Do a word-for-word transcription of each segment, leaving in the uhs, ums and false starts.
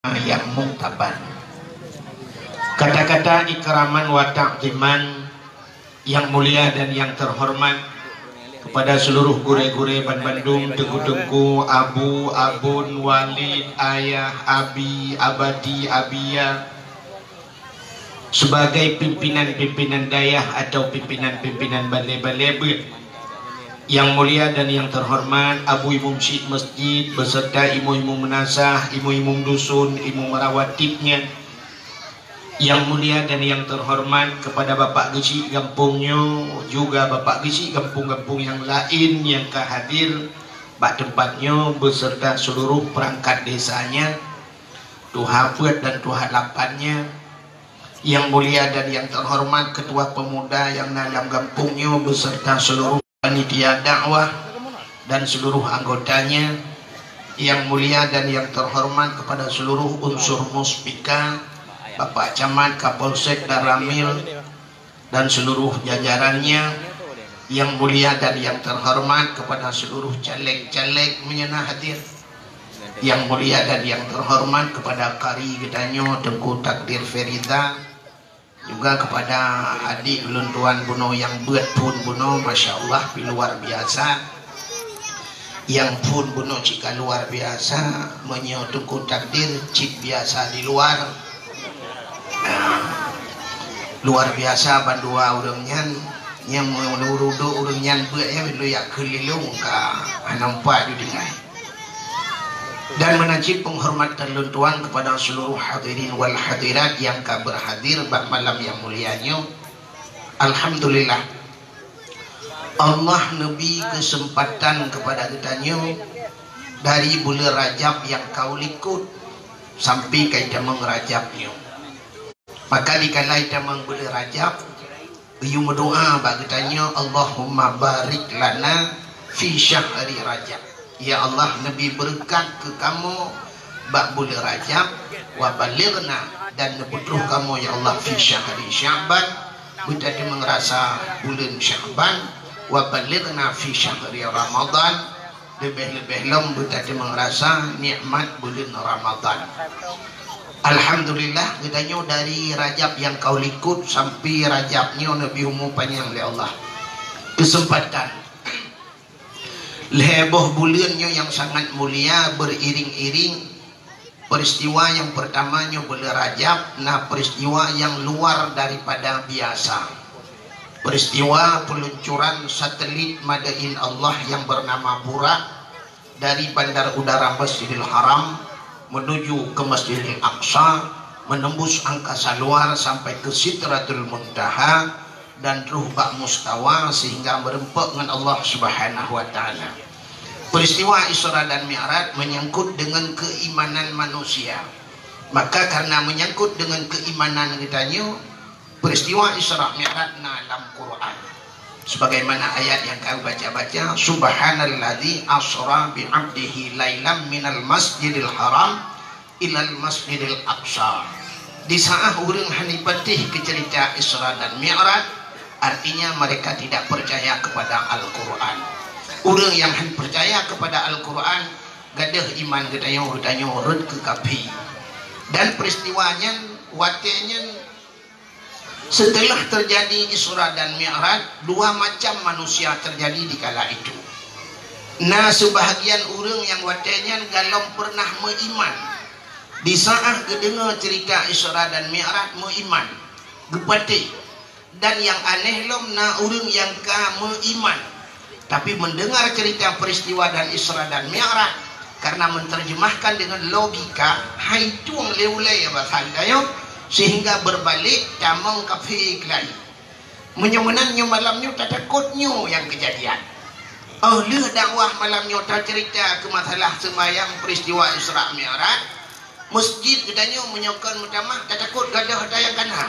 yang muktabar. Kata-kata ikraman wa ta'ziman yang mulia dan yang terhormat kepada seluruh gurée-gurée banbandum, teungku-teungku, abu, abon, walid, ayah, abi, abati, abiya, sebagai pimpinan-pimpinan dayah atau pimpinan-pimpinan balé-balé beuet. Yang mulia dan yang terhormat Abu Imum Syik Masjid beserta imum-imum meunasah, imum-imum dusun, imum rawatibnya. Yang mulia dan yang terhormat kepada Bapak Geuchik gampông nyoe, juga Bapak Geuchik gampông-gampông yang laén nyang ka hadir bak teumpat nyoe beserta seluruh perangkat desanya, tuha peuet dan tuha lapannya. Yang mulia dan yang terhormat Ketua Pemuda yang na lam gampông nyoe beserta seluruh panitia dakwah dan seluruh anggotanya. Yang mulia dan yang terhormat kepada seluruh unsur Muspika, Bapak Camat, Kapolsek, Danramil, dan seluruh jajarannya. Yang mulia dan yang terhormat kepada seluruh caleg-caleg meunyoe na hadir. Yang mulia dan yang terhormat kepada kari geutanyoe Teungku Takdir Feriza, juga kepada adik ulôn tuan bunoe nyang beuet phôn bunoe, masya Allah, pi luar biasa. Nyang phôn bunoe cit ka luar biasa, meunyoe Teungku Takdir cit biasa di luar. Nah, luar biasa bandua ureuëng nyan, nyang meunurudok ureuëng nyan beuet nyan lôn jak kheun lé lôn ka hana meupat ju tinggai. Dan meunan cit penghormatan lôn tuan kepada seluruh hadirin wal hadirat nyang ka berhadir bak malam nyang mulia nyoe. Alhamdulillah, Allah neubi keuseumpatan kepada geutanyoe dari buleuen Rajab nyang ka u likot sampai ka itamong Rajab nyoe. Maka dikala itamong buleuen Rajab, geuyue meudoa bak geutanyoe, "Allahumma barik lana fi syahri Rajab." Ya Allah, neubi beureukat keu kamoe bak buleuen Rajab, wa ballighna, dan neupeutroh kamoe, ya Allah, fi syahri Sya'ban, beutatimang rasa buleuen Sya'ban, wa ballighna fi syahri Ramadan, leubeh-leubeh lom beutatimang rasa nikmat buleuen Ramadan. Alhamdulillah, geutanyoe dari Rajab nyang ka u likot sampai Rajab nyoe neubi umu panyang lé Allah. Keuseumpatan lhée boh buleuen nyoe nyang sangat mulia beriring-iring. Peristiwa nyang pertama nyoe buleuen Rajab na peristiwa nyang luar daripada biasa. Peristiwa peluncuran satelit made in Allah yang bernama Burak dari Bandar Udara Masjidil Haram menuju ke Masjidil Aqsa, menembus angkasa luar sampai ke Sidratul Muntaha dan troh bak mustawa sehingga meureumpok ngon Allah Subhanahu wa Taala. Peristiwa Isra dan Mi'raj menyangkut dengan keimanan manusia. Maka karena menyangkut dengan keimanan geutanyoe, peristiwa Isra Mi'raj na lam Quran. Sebagaimana ayat yang kami baca-baca, "Subhanalladzi asra bi 'abdihi lailam minal masjidil haram ilal masjidil aqsa." Di saat ureuëng hana patéh keu cerita Isra dan Mi'raj, artinya mereka tidak percaya kepada Al-Quran. Ureuëng yang hana percaya kepada Al-Quran, gadôh iman geutanyoe, geutanyoe rhot keu kafé. Dan peristiwa nyan, watée nyan, setelah terjadi Isra dan Mi'raj, dua macam manusia terjadi di kala itu. Na sebahagian ureuëng nyang watée nyan galom pernah meuiman. Di saat geudeungoe cerita Isra dan Mi'raj, meuiman, geupatéh. Dan nyang aneh lom, na ureuëng nyang ka meuiman, tapi mendengar cerita peristiwa dan Isra dan Mi'raj, karena menerjemahkan dengan logika, hai tueng lé ulée bahasa geutanyoe, sehingga berbalik tamong kafé keulai. Meunyoe meunan nyoe malam nyoe tatakot nyoe nyang keujadian. Oh lheueh dakwah malam nyoe tacerita keu masalah seumayang peristiwa Isra Mi'raj, masjid geutanyoe meunyoe kon meutamah tatakot gadôh ata nyang kana.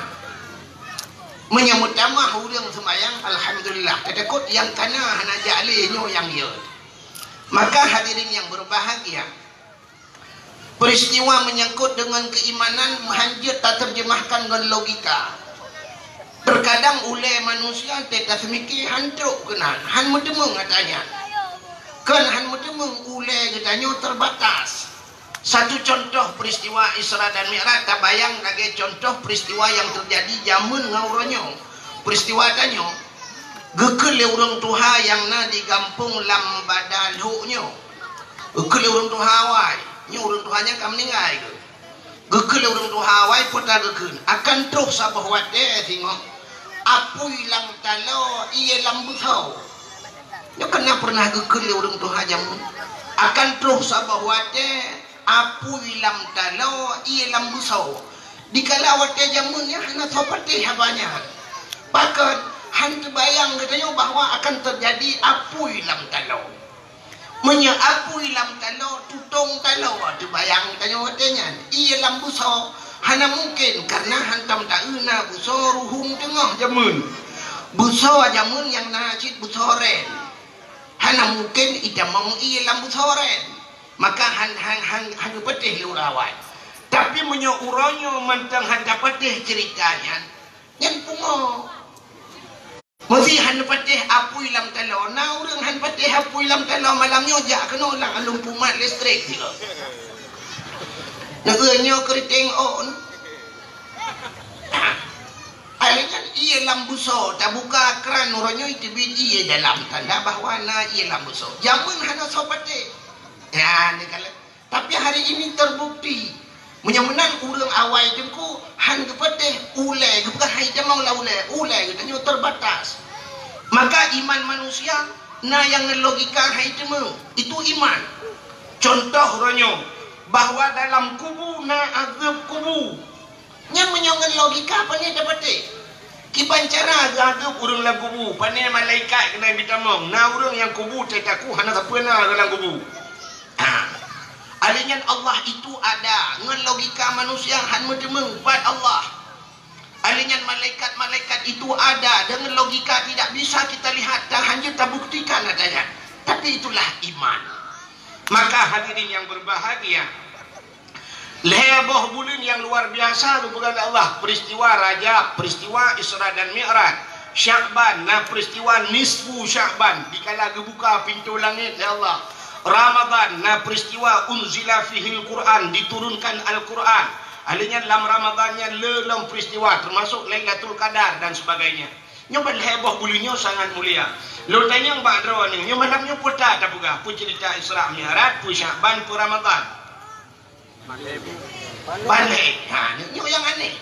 Meunyoe meutamah ureuëng seumayang, alhamdulillah, tatakot nyang kana hana jak lé nyoe nyang yot. Maka hadirin yang berbahagia, peristiwa menyangkut dengan keimanan hanjeuet taterjemahkan ngon logika. Terkadang ulée manusia teuka seumike han trok keunan, han meuteumeung ata nyan. Kon han meuteumeung, ulée geutanyoe terbatas. Satu contoh peristiwa Isra dan Mi'raj, tabayang lagée contoh peristiwa nyang teujadi jameun ngon uroe nyoe. Peristiwa tanyoe, geukheun lé ureuëng tuha nyang na di gampông Lambada Lhok nyoe. Geukheun lé ureuëng tuha awai, nyoe ureuëng tuha nyan ka meuninggai geuh. Geukheun lé ureuëng tuha awai, peue ta geukheun, akan troh saboh watée singoh, apui lam taloe, ié lam beusoe. Nyoe kan na pernah geukheun lé ureuëng tuha jameun. Akan troh saboh watée, apui lam taloe, ié lam beusoe. Dikala watée jameun nyan hana soe patéh haba nyan. Pakon, hana teubayang geutanyoe bahwa akan teujadi apui lam taloe. Meunyoe apui lam taloe, tutong taloe, teubayang tanyoe watée nyan. Ié lam beusoe, hana mungken, karena hantom taeu na beusoe ruhueng teungoh jameun. Beusoe jameun nyang na cit beusoe ren. Hana mungken itamong ié lam beusoe ren. Maka han, han, han, han geupatéh lé ureuëng awai. Tapi meunyoe uroe nyoe mantong han tapatéh ceurita nyan, nyan pungo. Meusé han neupatéh apui lam taloe, na ureuëng han patéh apui lam taloe malam nyoe jak keunoe lam alun pumat listrik sigoe. Neu nyoe keuriteng on. Akhirnya ié lam beusoe, tabuka kran uroe nyoe teubiet ié dalam, tanda bahwa na ié lam beusoe. Jameun hana soe patéh. Ya, ni kalau Tapi hari ini terbukti, meunyoe meunan ureuëng awai teungku han geupatéh ulée, geupeugah hai tamong lam ulée, ulée geutanyoe terbatas. Maka iman manusia na nyang ngon logika hai teuma, itu iman. Contoh uroe nyoe, bahwa dalam kubu na azab kubu. Nyan meunyoe ngon logika pane tapatéh. Kiban cara geuadeueb ureuëng lam kubu, pane malaikat keuneuk bitamong, na ureuëng nyang kubu teuh taku hana sapeue na lam kubu. Ha. Alheuh nyan Allah itu ada, ngon logika manusia han meuteumeung pat Allah. Alheuh nyan malaikat-malaikat itu ada, dengan logika tidak bisa kita lihat dan hanya tabuktikan adanya. Tapi itulah iman. Maka hadirin yang berbahagia, lhée boh buleuen nyang luar biasa geupeugah lé Allah, peristiwa Rajab, peristiwa Isra dan Mi'raj, Sya'ban, na peristiwa nisfu Sya'ban, dikala geubuka pintoe langét lé Allah, Ramadhan, na peristiwa unzila fihil Qur'an, diturunkan Al-Qur'an. Alheuh nyan lam Ramadhan nyan le lom peristiwa, termasuk Lailatul Qadar dan sebagainya. Nyoe ban lhée boh buleuen nyoe sangat mulia. Lôn tanyong bak droeneuh, nyoe malam nyoe peue ta tapeugah, peue ceurita Isra Mi'raj, peue Sya'ban, peue Ramadhan? Ban lhée. Ha, nyoe nyang aneh.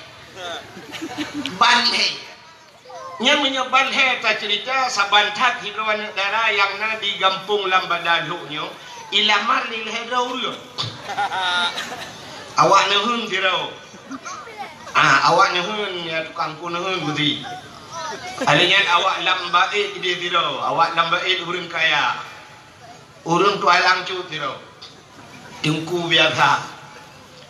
Ban lhée. Nyan meunyoe ban lhée taceurita, saban that sidroe aneuëk dara nyang na di gampông Lambada Lhok nyoe, ilamar lé lhée droe ureuëng. Awak neuheun sidroe. Ah, awak neuheun, ya, tukang ku neuheun meusi. Alheuh nyan awak lam baét di sidroe, awak lam baét ureuëng kaya. Ureuëng tualang cut sidroe. Teungku biasa.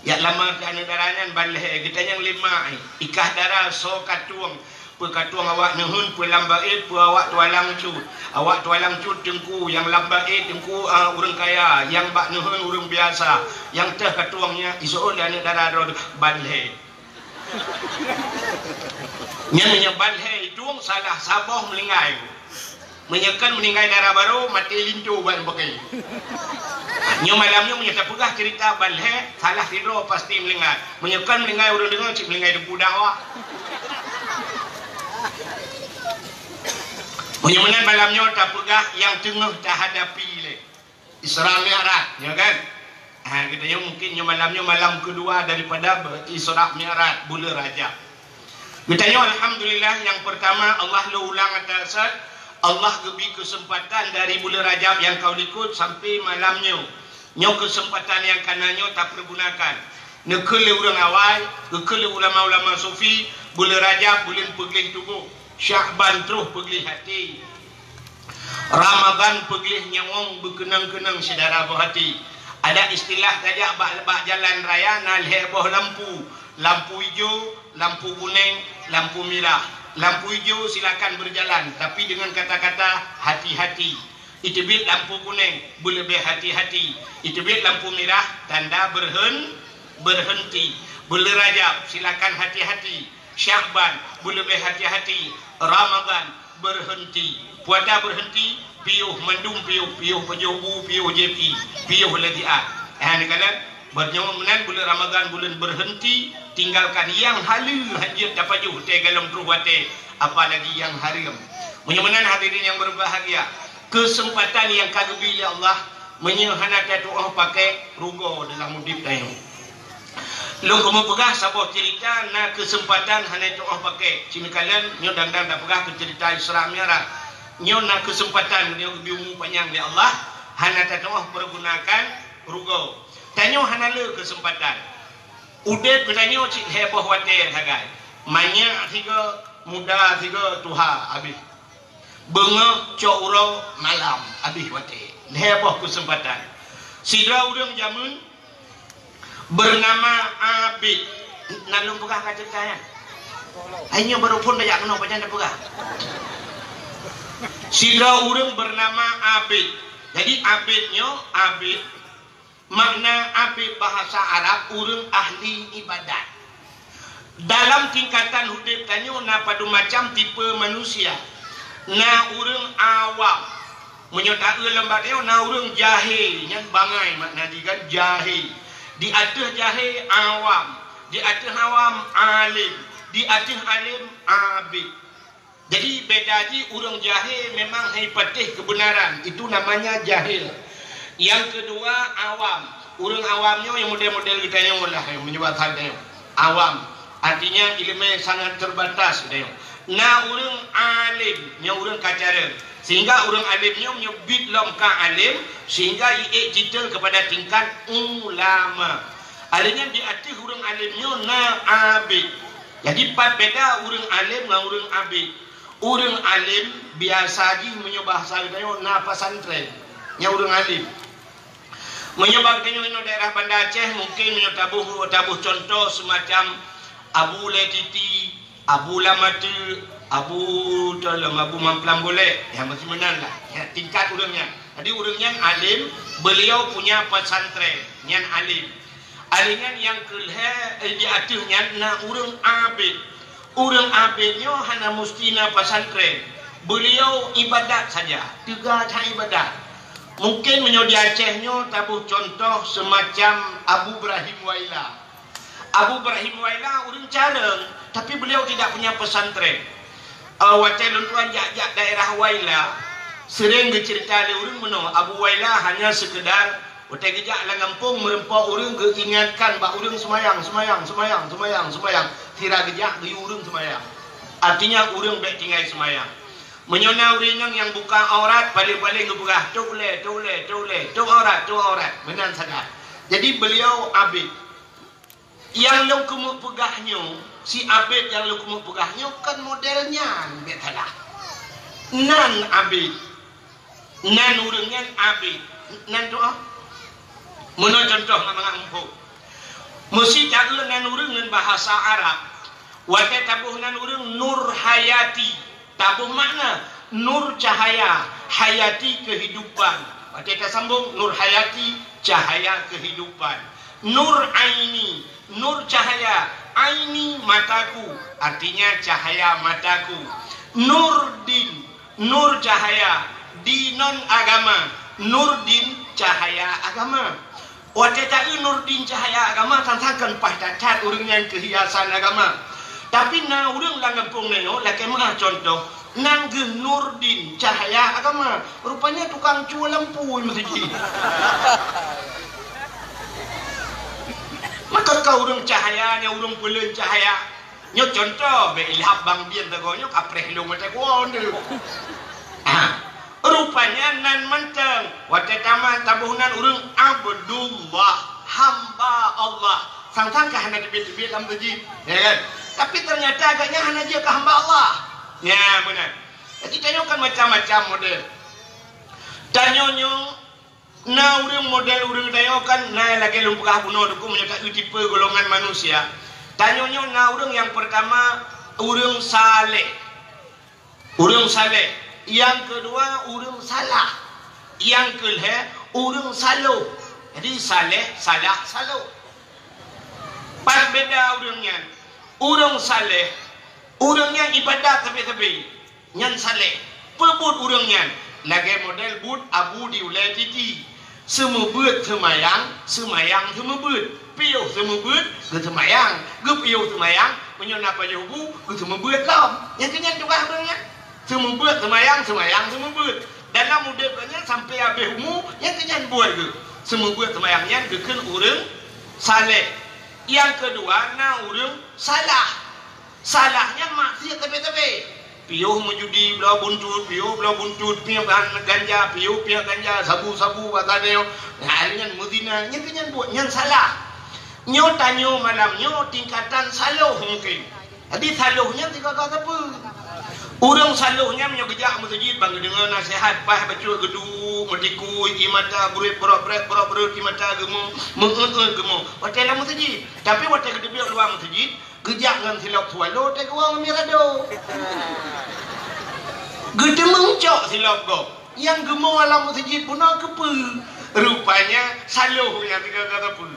Yak lamar keu aneuëk dara nyan ban lhée, geutanyong lé mak, ikah dara soe katueng, peue katueng awak neuheun, peue lam baét, peue awak tualang cut. Awak tualang cut teungku, nyang lam baét teungku, ah, ureuëng kaya, nyang bak neuheun ureuëng biasa, nyang teuh katueng nyan isoe lé aneuëk dara droe ban lhée. Nyan meunyoe ban lhée itong salah saboh meuninggai. Meunyoe kon meuninggai dara barô, maté linto ban beuke. Nyoe malam nyoe meunyoe tapeugah ceurita ban lhée, salah sidroe pasti meuninggai. Meunyoe kon meuninggai ureuëng deungoe, cit meuninggai deungon awak. Meunyoe meunan malam nyoe tapeugah nyang teungoh tahadapi lé. Isra Mi'raj, ya kan? Ha, geutanyoe mungkin nyoe malam nyoe malam kedua daripada Isra Mi'raj buleuen Rajab. Geutanyoe alhamdulillah, nyang pertama Allah lôn ulang atas, Allah geubri keuseumpatan dari buleuen Rajab nyang ka likot sampai malam nyoe. Nyoe keuseumpatan nyang ka na nyoe tapeurgunakan. Neukheun lé ureuëng awai, geukheun lé ulama-ulama sufi, buleuen Rajab buleuen peugleh tuboh, Sya'ban troh peugleh até. Ramadhan peugleh nyawöng beukeunong-keunong syedara boh até. Ada istilah tajak bak, bak jalan raya na lhée boh lampu, lampu ijo, lampu kuneng, lampu mirah. Lampu ijo silakan berjalan, tapi dengan kata-kata hati-hati. Iteubiet lampu kuneng, beuleubeh hati-hati. Iteubiet lampu mirah, tanda berhen-, berhenti. Buleuen Rajab, silakan hati-hati. Sya'ban, beuleubeh hati-hati. Ramadhan, berhenti. Puasa berhenti, piôh mandum piôh, piôh pajoh bu, piôh J P, piôh lagi ah. Eh, neukalon? Meunyoe meunan buleuen Ramadhan buleuen berhenti, tinggalkan nyang haleue, hanjeuet tapajoh teuh golom troh watée, apalagi nyang hareuem. Meunyoe meunan hadirin nyang berbahagia, keuseumpatan nyang ka geubri lé Allah, meunyoe hana tatu'oh pakék, rugoe dalam udeb tanyoe. Lôn keumeung peugah saboh ceurita, na keuseumpatan hana tatu'oh pakék. Ci neukalon, nyoe dang-dang tapeugah keu ceurita Isra Mi'raj. Nyoe na keuseumpatan meunyoe geubri umu panyang lé Allah, hana tatu'oh pergunakan, rugoe. Tanyoe hana le keuseumpatan. Udeb geutanyoe cit lhée boh watée sagai. Manyak sigoe, muda sigoe, tuha abéh. Beungoh, cok uroe, malam, abéh watée. Lhée boh keuseumpatan. Sidroe ureuëng jameun beunama Abid. Na lôn peugah ka ceurita nyan? Hai nyoe barô phon tajak keunoe, pajan tapeugah. Sidroe ureuëng beunama Abid. Jadi Abid nyoe, Abid, makna Abid bahasa Arab ureuëng ahli ibadat. Dalam tingkatan udeb tanyoe na padum macam tipe manusia. Na ureuëng awam. Meunyoe taeu lam bak tanyoe na ureuëng jahé, nyan bangai makna jih kan, jahé. Di ateueh jahé awam, di ateueh awam alim, di ateueh alim abid. Jadi beda jih, ureuëng jahé memang hai patéh keubeunaran, itu namanya jahil. Nyang keudua awam. Ureuëng awam nyoe nyang model-model geutanyoe lah, nyang meunyoe bahasa geutanyoe. Awam, artinya ileumé sangat terbatas geutanyoe. Na ureuëng alim, nyoe ureuëng ka carông. Sehingga ureuëng alim nyoe meunyoe bit lom ka alim, sehingga jiék titel kepada tingkat ulama. Alèh nyan di ateueh ureuëng alim nyoe na abid. Jadi pat beda ureuëng alim ngon ureuëng abid. Ureuëng alim biasa jih meunyoe bahasa geutanyoe na pesantren, nyan ureuëng alim. Meunyoe bak geutanyoe inoe daerah Banda Aceh, mungken meunyoe taboh, taboh contoh semacam Abu Lé Titi, Abu Lam Ateuk, Abu Tolom, Abu Mamplam Bulek, nyan meusinan lah. Nyan tingkat ureuëng nyan. Jadi ureuëng nyan alim, beliau punya pesantren, nyan alim. Alèh nyan nyang keulhèe, eh, di ateueh nyan na ureuëng abid. Ureuëng abid nyoe hana musti na pesantren. Beliau ibadat saja, teuga that ibadat. Mungken meunyoe di Aceh nyoe taboh contoh semacam Abu Ibrahim Waila. Abu Ibrahim Waila ureuëng carông, tapi beliau tidak punya pesantren. Eh, watèe lôn tuan jak-jak daerah Waila, sering geuceurita lé ureuëng meunoe, Abu Waila hanya sekedar watèe geujak lam gampông, meureumpok ureuëng, geuingatkan bak ureuëng seumayang, seumayang, seumayang, seumayang, seumayang. Sira geujak geuyue ureuëng seumayang. Artinya ureuëng bèk tinggai seumayang. Meunyoe na ureuëng inong nyang buka aurat, paléng-paléng geupeugah, "Tôb lé, tôb lé, tôb lé, tôb aurat, tôb aurat." Meunan sagai. Jadi beliau abid. Nyang lôn keumeung peugah nyoe, si abid nyang lôn keumeung peugah nyoe kon model nyan, bèk salah. Nan abid. Nan ureuëng nyan abid. Nan doá. Meunoe contoh mangat-mangat muphom. Meusi taeu nan ureuëng ngon bahasa Arab. Watèe taboh nan ureuëng Nur Hayati. Taboh makna Nur cahaya, Hayati kehidupan. Watèe tasambong Nur Hayati, cahaya kehidupan. Nur Aini, Nur cahaya, Aini mataku, artinya cahaya mataku. Nur Din, Nur cahaya, Dinon agama, Nur Din cahaya agama. Watèe taeu Nurdin cahaya agama, sang-sang kon paih that-that ureuëng nyan keuhiasan agama. Tapi na ureuëng lam gampông nyoe, lakèe meu'ah contoh, nan geuh Nurdin cahaya agama. Rupanya tukang cue lampu meuseujid. Maka ka ureuëng cahaya nyan ureuëng peuleueh cahaya. Nyoe contoh, bèk ilhab bang Bien tagoe nyoe kapreh lôn watèe kuwoe nyoe. Ah, rupanya nan mantong watèe tamat taboh nan ureuëng Abdullah, hamba Allah. Sang-sang ka hana teubiet-teubiet lam teujih, ya kan? Tapi ternyata agaknya hana jeuet keu hamba Allah. Nya, meunan. Jadi tanyoe kan macam-macam model. Tanyoe nyoe Na ureuëng model ureuëng tanyoe kan, na lagèe lôn peugah bunoe teungku, meunyoe taeu tipe golongan manusia. Tanyoe nyoe na ureuëng nyang peurtama, ureuëng saleh. Ureuëng saleh. Nyang keudua, ureuëng salah. Nyang keulhèe, ureuëng saloh. Jadi, saleh, salah, saloh. Pat beda ureuëng nyan. Ureuëng saleh, ureuëng nyang ibadat sabe-sabe. Nyan saleh. Peue buet ureuëng nyan? Lagèe model buet Abu di Ulèe Titi. Seumeubeuet seumayang, seumayang seumeubeuet. Piôh seumeubeuet, geuseumayang. Geupiôh seumayang, meunyoe na pajoh bu, geuseumeubeuet lom. Nyang keu nyan tugaih ureuëng nyan. Seumeubeuet seumayang, seumayang seumeubeuet. Dalam udeb geuh nyan sampoe habéh umu, nyang keu nyan buet geuh. Seumeubeuet seumayang nyan geukheun ureuëng saleh. Nyang keudua na ureuëng salah. Salah nyan maksiet teubé-teubé. Piôh meujudi bloe buntut, piôh bloe buntut, piôh gan-, ganja, piôh, piôh ganja, sabu-sabu, basa nyoe. Nah, nyan meuzina, nyan keu nyan buet, nyan salah. Nyoe tanyoe malam nyoe tingkatan saloh mungken. Jadi saloh nyan sigaga sapeue? Ureuëng saloh nyan meunyoe geujak meuseujid ban geudeungoe naseuhat, paih bacut geuduek, meutikui, ié mata breuet, brok brek, brok breuet, ié mata geumo, meu'eut-'eut geumo. Watée lam meuseujid. Tapi watée geuteubiet luwa meuseujid, geujak ngon silop swallow teuguong mirado. Geuteumeung cok silop gob. Nyang geumo lam meuseujid bunoe keupeue? Rupanya saloh nyang tinggai ka sapeue.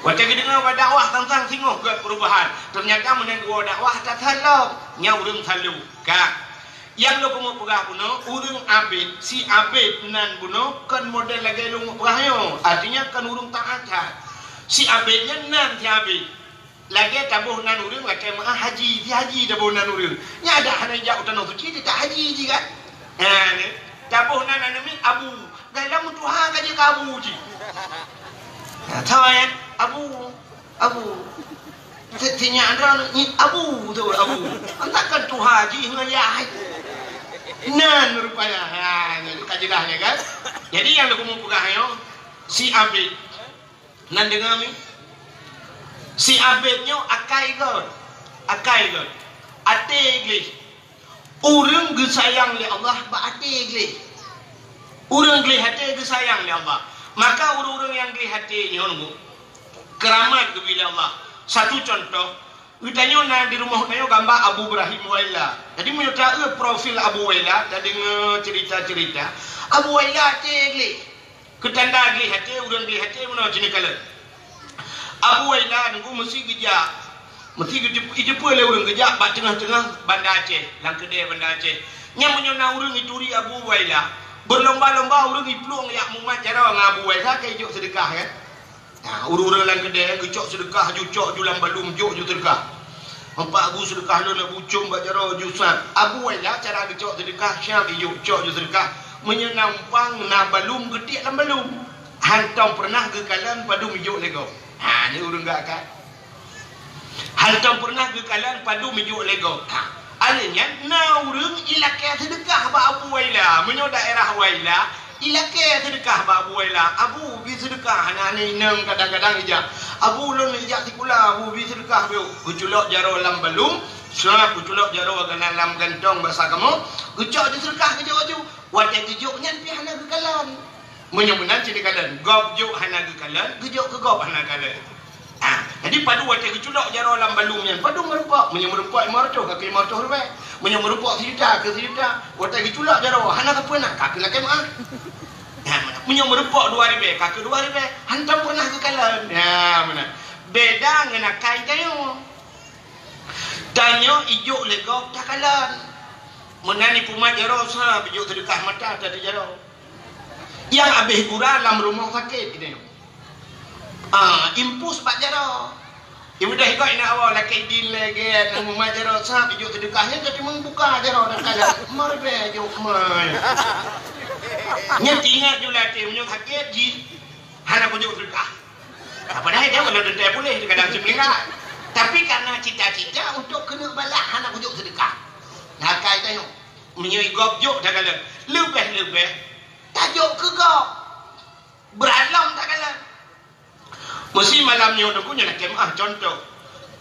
Watée geudeungoe bak dakwah tantang singoh gét perubahan. Teunyata meunan geuwoe dakwah that saloh. Nyang ureuëng saloh. Ka. Nyang lôn keumeung peugah bunoe, ureuëng abet, si abet nan bunoe kon model lagée lôn peugah nyoe. Artinya kon ureuëng taat that. Si abet nyan nan si abet. Lagée taboh nan ureuëng watée meu'ah haji, si haji taboh nan ureuëng. Nyan adak hana jak u Tanoh Suci, teuka haji jih kan? Ha, ni. Taboh nan aneuk miet abu. Dalam meutuha ka jeuet keu abu jih. Ha, sawa nyan, abu, abu. Si, si nyak droe ni abu tu, abu. Antakan tuha jih ngon yah. Nan rupanya. Ha, ni ka jeulaih nyan kan? Jadi nyang lôn keumeung peugah nyoe, si abet. Nan deungoe mi? Si abet nyoe akai gét. Akai gét. Até gleh. Ureuëng geusayang lé Allah bak até gleh. Ureuëng gleh até geusayang lé Allah. Maka ureuëng-ureuëng nyang gleh até nyoe nunggu keuramat geubri lé Allah. Satu contoh, Geutanyoe na di rumoh tanyoe gamba Abu Ibrahim Waila. Jadi meunyoe taeu profil Abu Waila, tadeungoe cerita-cerita, Abu Waila até gleh. Keutanda gleh até, ureuëng gleh até meunoe cit neukalon. Abu Waila nunggu meusi geujak, meusi geujeup-, ijeupeue lé ureuëng geujak bak teungoh-teungoh Banda Aceh, lam keudée Banda Aceh. Nyan meunyoe na ureuëng ituri Abu Waila, beulomba-lomba ureuëng iplueng jak mumat jaroe ngon Abu Waila keu ijok seudeukah kan. Nah, ureuëng-ureuëng lam keudée geucok seudeukah ju cok ju lam balum jok ju seudeukah. Empat bu seudeukah lôn, Abu, com bak jaroe ju sat. Abu Waila cara geucok seudeukah, siab ijok cok ju seudeukah. Meunyoe na umpang na balum geutiek lam balum. Hantom peureunah geukalon padum ijok lé gob. Ha, ni ureuëng gak kan. Hantom peureunah geukalon padum ijok lé gob. Ha, alèh nyan na ureuëng ilakée seudeukah bak Abu Waila. Meunyoe daerah Waila, ilakée seudeukah bak Abu Waila. "Abu, bi seudeukah, hana inong kadang-kadang ijak. Abu, lôn ijak sikula, Abu, bi seudeukah biôh." Geuculok jaroe lam balum, seuab geuculok jaroe geunan lam gantong basa kamoe, geucok ju seudeukah geujok aju. Watée geujok nyan pih hana geukalon. Meunyoe meunan cit geukalon, gob jok hana geukalon, geujok keu gob hana kalon. Ah, jadi padum watée geuculok jaroe lam balum nyan, padum meurumpok. Meunyoe meurumpok limong reutôh, ka keu limong reutôh ribée. Meunyoe meurumpok sijuta, ka keu sijuta. Watée geuculok jaroe, hana sapeue na, ka keu lakée meu'ah. Nah, meunyoe meurumpok dua ribée, ka keu dua ribée, hantom peureunah geukalon. Nah, meunan. Beda ngon akai tanyoe. Tanyoe ijok lé gob takalon. Meunan ipumat jaroe sa bijok seudeukah mata tadi jaroe. Nyang habéh gura lam rumoh sakét geutanyoe. Ah, impus bak jaroe. Ibudah ikot inak awak lakée idin lé gét, nang mumat jaroe sab ijok seudeukah nyan, jadi meubuka jaroe dan kaya, "Mari bèk jok mai." Nyan teuingat ju lam até, meunyoe sakét jih, hana kujok seudeukah. Padahai dia walau teuntèe puléh, kadang seumeulingga. Tapi karena cita-cita untuk keuneuk balah, hana kujok seudeukah. Nah, akai tanyoe, meunyoe gob jok takalon, leubeh-leubeh tajok keu gob. Brat lom takalon. Meusi malam nyoe Teungku nyoe lakèe meu'ah contoh.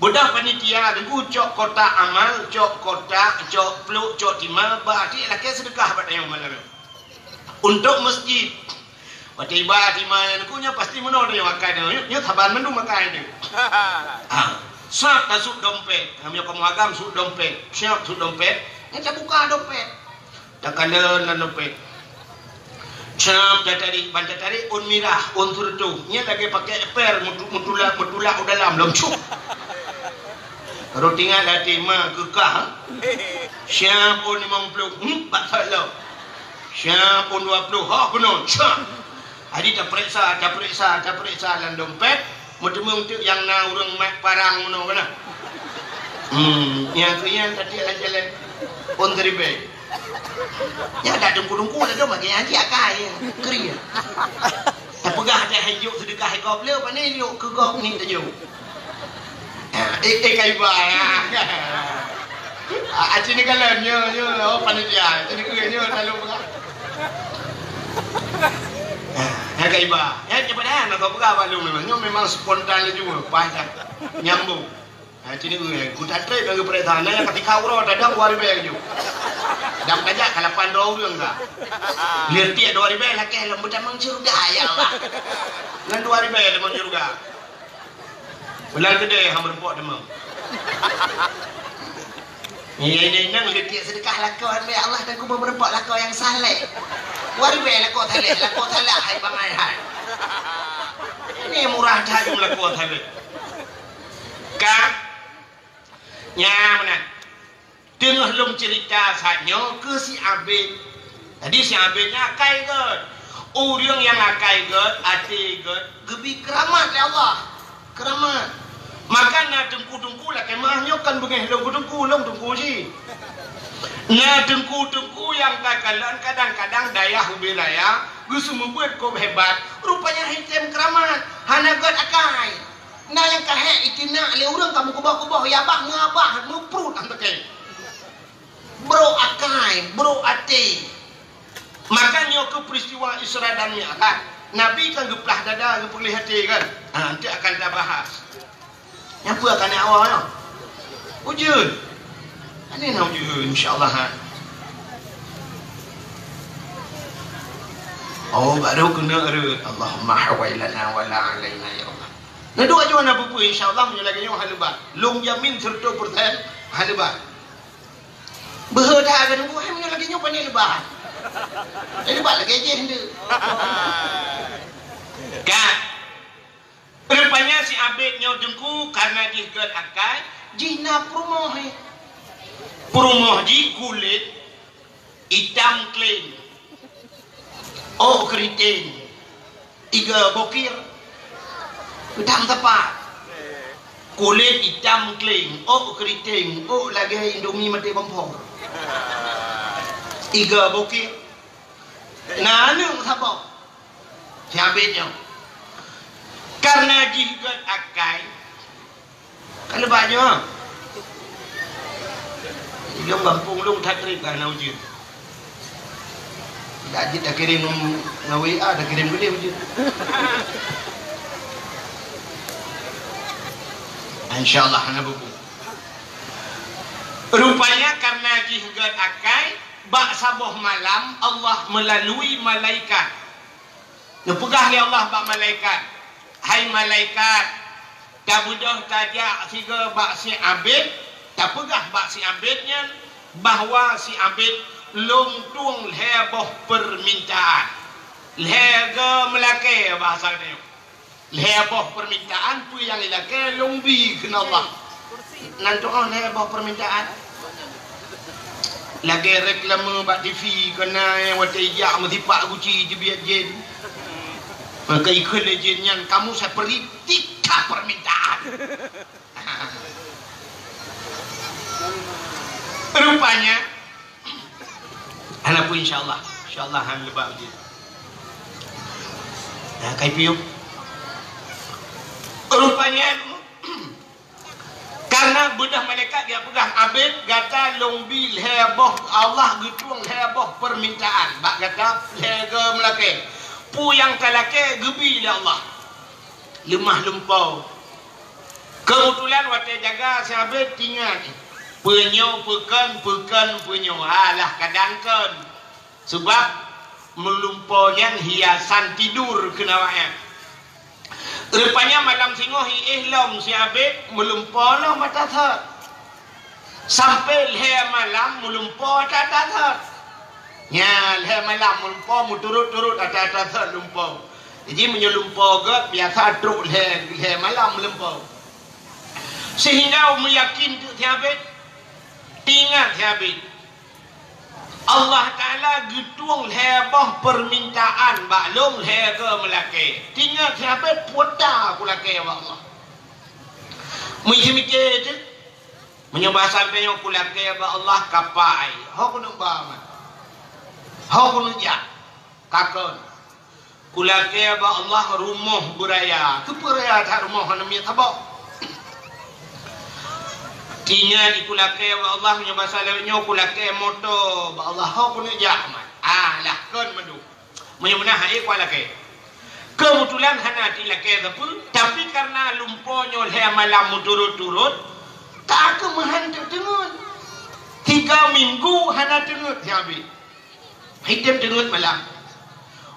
Beudah panitia Teungku cok kotak amal, cok kotak, cok plôk, cok timah, bah até lakèe seudeukah bak tanyoe malam nyoe. Untuk masjid. Watèe iba timah nyan Teungku nyoe pasti meunoe tanyoe akai tanyoe. Nyoe, nyoe saban mandum akai nyoe. Ah, sab tasut dompet. Meunyoe kamoe agam sut dompet. Siap sut dompet. Nyan tabuka dompet. Takalon lam dompet. Cam tatarék, ban tatarék ôn mirah, ôn seureutôh. Nyan lagèe pakèk per meutu-, meutulak, meutulak u dalam lom cuk. Rot ingat lam até ma keu kah. Siap ôn limong plôh, hmm, bak that lom. Siap ôn dua plôh, ha keunoe, cam. Jadi tapeuriksa, tapeuriksa, tapeuriksa lam dompet, meuteumeung teuk nyang na ureuëng mat parang meunoe kana. Hmm, nyang keu nyan tadi lam jalan pon ribèe. Nyan dak teungku-teungku dah dong bagi nyan jih akai, keu dia. Tapeugah dah hai jok seudeukah hai gob le, pane jok keu gob ni tajok. Ah, eh, eh, kaiba, ya. Ah, aci ni kalan, nyo, nyo, oh, panitia, aci ni keu nyo, lalu peugah. Ah, ya, kaiba. Ya, cepat dah, nak kau peugah balu memang. Nyo memang spontan laju, pas dah. Nyambung. Ah, aci ni keu, ku tak trip lagi perintah. Nah, yang ketika uroe, tadang dua ribèe laju. Dang tajak, kalapan dua ureuëng ka. Lihat tiap dua ribèe, lakeh lam betamang syurga, ya Allah. Ngan dua ribèe lam syurga. Bulan keudeh hana meureumpok teuma. Nyan, nyan, nyan, leutiek seudeukah lakoe, ya Allah, dan kuba meureumpok lakoe nyang saleh. Dua ribèe lakoe saleh, lakoe salah, hai bangai hai. Ini murah that lakoe saleh. Ka? Nyan meunan. Teungoh lôn ceurita saat nyoe keu si Abed. Jadi si Abed nyan akai gét. Ureuëng nyang akai gét, até gét, geubi keuramat lé Allah. Keuramat. Maka na teungku-teungku lakée meuah nyoe kon beungéh lôn keu teungku, lôn teungku jih. Na teungku-teungku nyang takalon kadang-kadang dayah ubé raya geuseumeubeuet kôb hebat, rupanya item keuramat, hana gét akai. Na nyang ka hék itina lé ureuëng ka meukuboh-kuboh, ya bah, meuabah, meupruet lam takée. Brok akai, brok até. Maka nyoe keu peristiwa Isra dan Mi'raj, Nabi kan geuplah dada, geupeuleueh até kan? Ha, nanti akan tabahas. Nyapa akan awal nyoe? Ujeuen. Ane na ujeuen, insya Allah, ha. Oh, baru kena urut. Allahumma hawailana wala alaina, ya Allah. Neuduek aju hana peue-peue, insya Allah, meunyoe lagée nyoe hana ba. Lôn jamin seratus persen hana ba. Beuhe that keu teungku, hai meunyoe lagée nyoe pane leubah. Jadi ba lagée jih ndeuk. Ka. Rupanya si Abed nyoe teungku, karena jih gét akai, jih na peurumoh, eh. Peurumoh jih kulét itam kléng. Oh keriting. Iga bokir. Itam tepat. Kulét itam kléng. Oh keriting. Oh lagée Indomie maté kompor. Iga bokir. Na aneuëk saboh. Si Abed nyoe. Karena jih gét akai. Ka leubah nyoe. Ilong gampông lôn that trép ka na ujeuen. Dak jeuet takirém ngon W A, takirém keudeh ujeuen. Insya Allah hana bubu. Rupanya karena jih gét akai, bak saboh malam Allah melalui malaikat. Neupeugah lé Allah bak malaikat, "Hai malaikat, tabeudôh tajak sigoe bak si Abed, tapeugah bak si Abed nyan bahwa si Abed lôn tueng lhée boh peumintaan." Lhée geuh meulakée bahasa geutanyoe. Lhée boh peumintaan peue nyang ilakée lôn bi kheun Allah. Nan tueng lhée boh peumintaan. Lagée reklame bak T V keunan watée ijak meusipak guci jibiet jén. Maka ikheun lé jén nyan, "Kamu seperti tiga permintaan." Rupanya, hana peue insya Allah. Insya Allah hana leubah ujeuen. Nah, kai piôh. Rupanya, karena beudôh malaikat geupeugah, "Abed gata lôn bi lhée boh, Allah geutueng lhée boh peumintaan bak gata lhée geuh meulakée. Peue nyang talakée geubi lé Allah." Leumah lumpoe. Keubeutulan watée jaga si Abed tingat, peue nyoe peukon, peukon peue nyoe, alah kadang kon. Sabab meulumpoe nyan hiasan tidur keu awaknyan. Rupanya malam singoh iéh lom si Abed meulumpoe lom ata sot. Sampai lhée malam meulumpoe ata-ata sot. Nya, lhée malam meulumpoe meuturot-turot ata-ata sot lumpoe. Jadi meunyoe lumpoe gét biasa trok lhée, lhée malam lumpoe. Sehingga meuyakin teuk si Abed, teuingat si Abed. Allah Taala geutueng lhèe boh peumintaan bak lôn lhèe keu meulakèe. Tingat sabe puta kulakèe bak Allah. Meuseumiké teuk, meunyoe basa tanyoe kulakèe bak Allah kapai. Ho keuneuk ba man. Ho keuneuk jak. Kakon. Kulakèe bak Allah rumoh beuraya. Keupeue raya that rumoh hana miet saboh. Tingat kulakèe bak Allah, meunyoe basa lawét nyoe kulakèe moto bak Allah. Ho keuneuk jak man. Ah, lah kon mandum. Meunyoe meunan hai kulakèe. Keubeutulan hana tilakèe sapeue, tapi kareuna lumpo nyoe lhèe malam meuturot-turot, ka keuh meuhan teungeut. Tiga minggu hana teungeut siabé. Hai tem teungeut malam.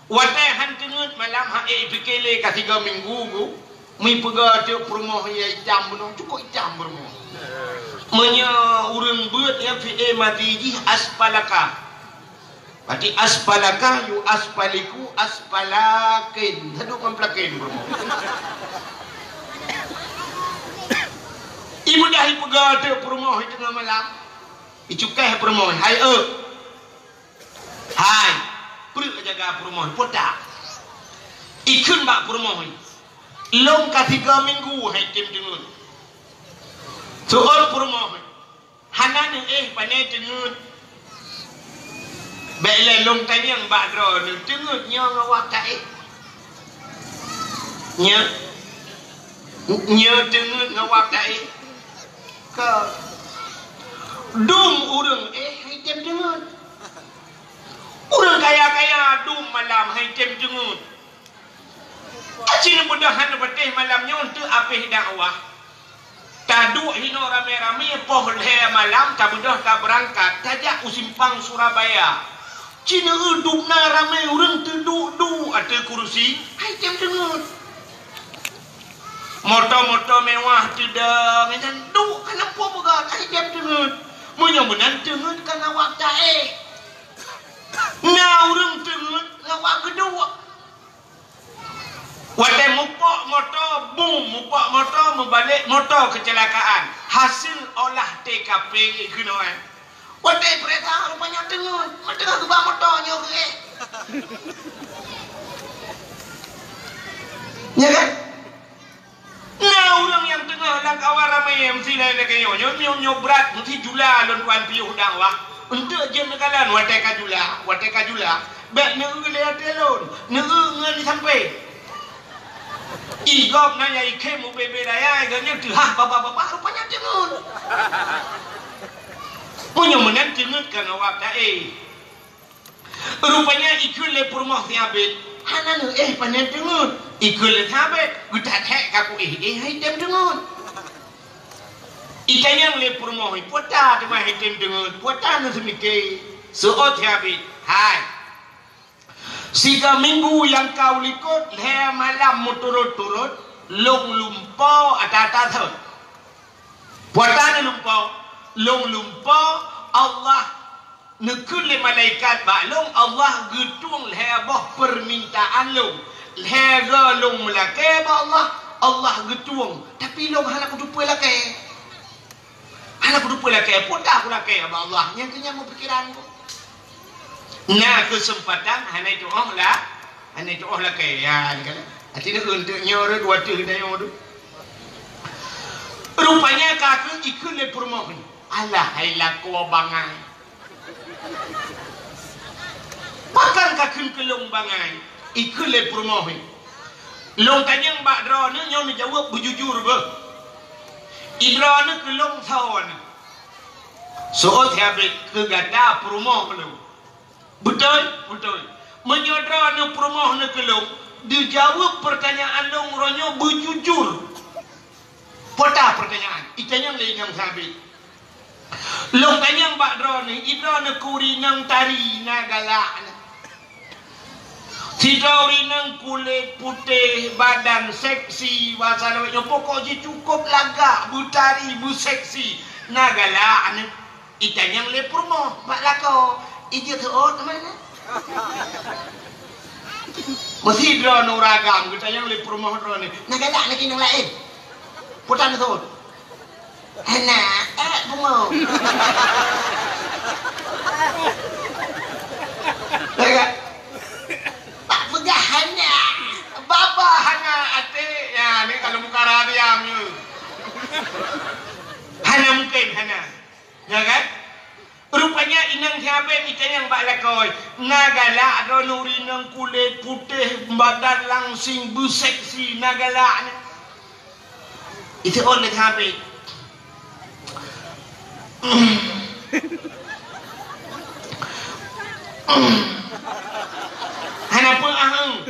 Watèe han teungeut malam, han ék pike lé ka tiga minggu gu, meupeugah teuk peurumoh nyang itam bunoe, cukôp itam peurumoh. Meunyoe ureueng beuet nyang fi'il madhi jih asfalaka. Berarti asfalaka yu asfaliku asfalakin. Saduek ngon plakin peurumoh. Ibudah ipeugah teuk peurumoh i teungoh malam. Icukéh peurumoh, hai eu. Hai, peureuek jaga peurumoh, puta. Ikheun bak peurumoh, lôn ka tiga minggu hai tem teungeut. Seuôt peurumoh, hana neuéh pané teungeut. Bèk lé lôn tanyong bak droeneuh, teungeut nyoe ngon wak taéh. Nyoe, nyoe teungeut ngon wak taéh. Ka dum ureueng éh hai tem teungeut. Ureueng kaya-kaya dum malam hai tem teungeut. Aci neubeudôh hana patéh malam nyoe teuk abéh dakwah. Taduek hinoe ramé-ramé poh lhèe malam tabeudôh tabeurangkat tajak u simpang Surabaya. Ci neueu dum na ramé ureueng teuduek-duek ateueh kursi hai tem teungeut. Moto-moto mewah teudong nyan duek ka na peue peugah hai tem teungeut. Meunyoe meunan teungeut ka na wak taéh. Na ureueng teungeut na wak geuduek. Watèe mupok moto, bum, mupok moto, meubalek moto keucilakaan. Hasil olah T K P keunoe. Watèe peuriksa rupanya teungeut, meuteungoh geuba moto nyoe geuh. Nya kan? Na ureueng nyang teungoh lam kawan ramé meusi laén lagèe nyoe. Nyoe, nyoe, nyoe brat meusi jula lôn tuan piôh dakwah. Eunteuk jeuet neukalon watèe ka jula, watèe ka jula. Bèk neueu lé até lôn, neueu ngon sampé. I gob na nyang ikhém u bebe raya, i gob nyan teuhah babah-babah rupanya teungeut. Meunyoe meunan teungeut ka ngawab taéh. Rupanya ikheun lé peurumoh si Abed, hana neuéh panen teungeut. Ikheun lé si Abed, geutat hék ka kuéh-éh hai tem teungeut. Itanyong lé peurumoh, "Peue ta teuma hai tem teungeut? Peue ta neuseumiké?" Seuôt si Abed, "Hai, siga minggu nyang ka likot lhèe malam meuturot-turot, lôn lumpo ata-ata thon." "Peue ta neulumpo?" "Lôn lumpo, Allah neukheun lé malaikat bak lôn, Allah geutueng lhèe boh peumintaan lôn. Lhèe goe lôn meulakèe bak Allah, Allah geutueng. Tapi lôn hana kuteupeue lakèe. Hana kuteupeue lakèe, peue ta kulakèe bak Allah." Nyan keuh nyang meupikiran ku. Na keuseumpatan hana tuoh la, hana tuoh lakèe. Ya, ni kan. Hati dia untuk nyoe dua tu, dia nyoe tu. Rupanya ka keu ikheun lé peurumoh ni. Alah, hai lakoe bangai. Pakon ka kheun keu lôn bangai? Ikheun lé peurumoh nyan. Lôn tanyong bak droeneuh nyoe neujaweueb beujujur beuh. I droeneuh keu lôn soe nyoe? Seuôt si Abed, keu gata peurumoh lôn. Beutôi? Beutôi. Meunyoe droeneuh peurumoh nyoe keu lôn, deujaweueb peurtanyaan lôn uroe nyoe beujujur. Peue ta peurtanyaan? Itanyong lé inong si Abed. Lôn tanyong bak droeneuh, i droeneuh keu ureueng inong tari na galak nyan. Sidroe ureueng inong kulét putéh, badan seksi, basa lawét nyoe pokok jih cukôp lagak, beutari, beuseksi, na galak nyan. Itanyong lé peurumoh bak lakoe, "Ijeuet seuôt teuma na?" Meusidroe nuragam geutanyong lé peurumoh droeneuh, "Na galak lagèe nyang laén? Peue ta neuseuôt?" "Hana, ék pungo." Bak peugah hana, baba hana até. Ya, ni kalau mukara diam nyoe. Hana mungkin, hana. Ya kan? Rupanya inong siabet itanyong bak lakoe, "Na galak droeneuh ureueng inong kulét putéh, badan langsing, beuseksi, na galak nyoe?" Iseuôt lé sabe. Hana peue aheueng.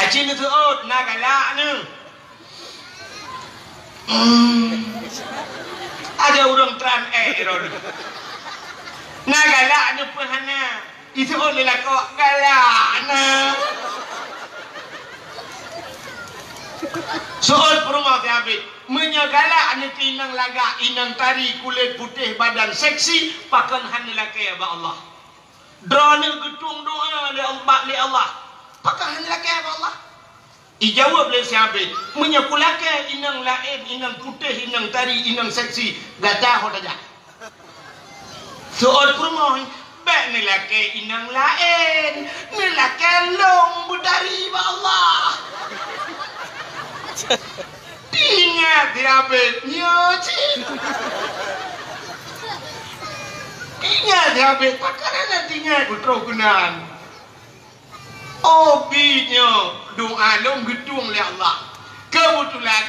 Aci neuseuôt, na galak neuh. Ada ureueng tran éh droeneuh. Na galak neuh peue hana. Iseuôt lé lakoe, galak na. Seuôt peurumoh siabet, meunyoe galak neuh keu inong lagak, inong tari, kulét putéh, badan seksi, pakon hana lakée bak Allah? Droeneuh geutueng doa lé Allah, bak lé Allah, pakon hana lakée bak Allah? Ijaweueb lé siabet, "Meunyoe kulakée inong laén, inong putéh, inong tari, inong seksi, gata ho tajak?" Seuôt peurumoh, "Bék neulakée inong laén, neulakée lôn beutari bak Allah." Tingat siabet nyoe cit. Tingat siabet, pakon hana tingat beutôi keunan. Oh, bi nyoe doa lôn geutueng lé Allah. Keubeutulan,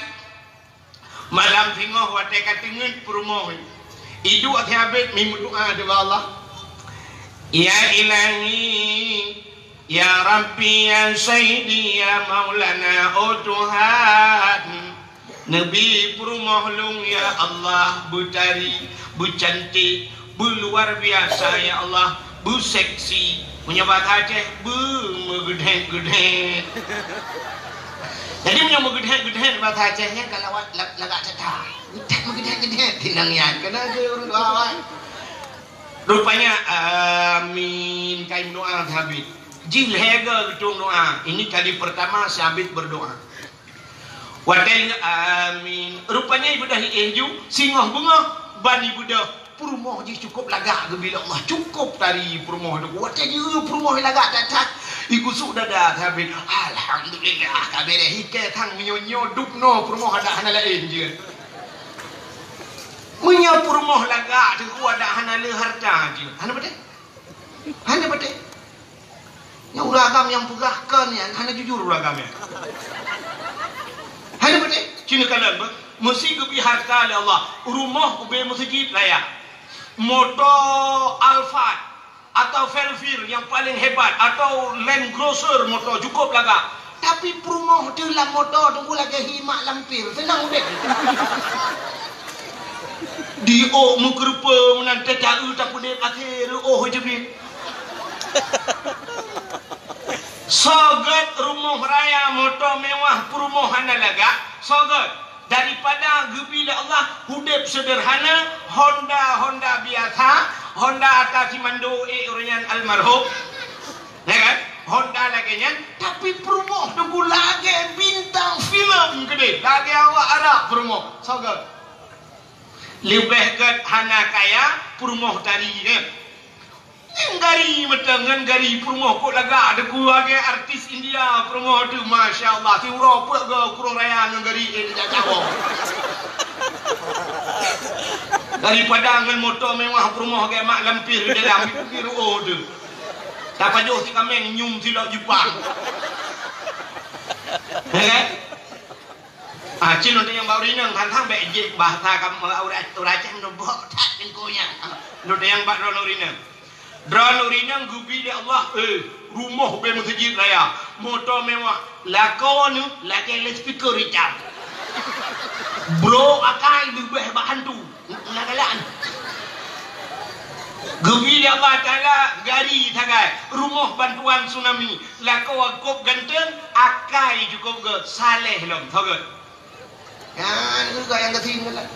malam singoh watée ka teungeut peurumoh, iduek siabet meudoa ubak Allah, "Ya Ilahi, ya Rabbi, ya Sayyidi, ya Maulana, oh Tuhan, neubi peurumoh lôn, ya Allah, beutari, beucantik, beuluar biasa, ya Allah, beuseksi." Meunyoe bahasa Aceh, beumeugeudhet-geudhet. Jadi, meunyoe meugeudhet-geudhet bahasa Aceh nyan ka lawat la-, lagak that-that. Geudhet meugeudhet-geudhet, tinang nyan. Keunan keu ureueng doa awai. Rupanya, amin, ka imeudoa siabet. Jih lhée goe geutueng doa. Ini kali pertama siabet berdoa. Watée lheueh amin, rupanya ibeudôh iéh ju, singoh beungoh ban ibeudôh. Peurumoh jih cukôp lagak geubi lé Allah, cukôp tari peurumoh tu. Watée jieu peurumoh lagak that-that, igusuk dada siabet. Alhamdulillah, ka beureh ikée thang meunyoe nyoe dub noe peurumoh adak hana laén jeuet. Meunyoe peurumoh lagak teungku adak hana le hareuta jeuet. Hana beutôi? Hana beutôi? Nyang ureueng agam nyang peugah kon nyan hana jujur ureueng agam nyan. Hana beutôi? Cina kalon beuh, meusi geubi hareuta lé Allah, rumoh ubé meuseujid raya, moto Alphard atau Velfir nyang paleng hebat atau Land Cruiser moto cukôp lagak. Tapi peurumoh teuh lam moto teungku lagée hi mak lampir, seunang udeb. Di ôk meukeureupeue meunan teuta-eu takudeb akhé reuôh jeubiet. Soe gét rumoh raya moto mewah peurumoh hana lagak, soe gét? Daripada geubi lé Allah udeb seudeurhana, Honda, Honda biasa, Honda ata simando ék ureueng nyan almarhum. Ya kan? Honda lagée nyan, tapi peurumoh teungku lagée bintang filem keudeh, lagée awak Arab peurumoh. Soe gét? Leubeh gét hana kaya peurumoh tari nyan. Nyan gari meuteungon gari peurumoh kok lagak teungku lagée artis India peurumoh tu, masya Allah, siuroe peuet goe kurong raya ngon gari éh jak-jak woe. Daripada ngon moto mewah peurumoh lagée mak lampir di dalam di reuôh tu. Tapajoh si kaméng nyium silok Jepang. Ya kan? Ah, cit lôn tanyong bak ureueng inong, than-than bék jih bahasa kamoe ureueng, ureueng Aceh nyoe bok that teungku nyan. Ah, lôn tanyong bak droeneuh ureueng inong. Droeneuh ureueng inong geubi lé Allah, eh, rumoh ubé meuseujid raya, moto mewah, lakoe neuh lagée loudspeaker icam. Bro akai leubeh bak hantu. Na galak. Geubi lé Allah Taala gari sagai, rumoh bantuan tsunami, lakoe cukôp ganteng, akai cukôp gét, saleh lom, soe gét? Nyan, gét nyang gasien galak.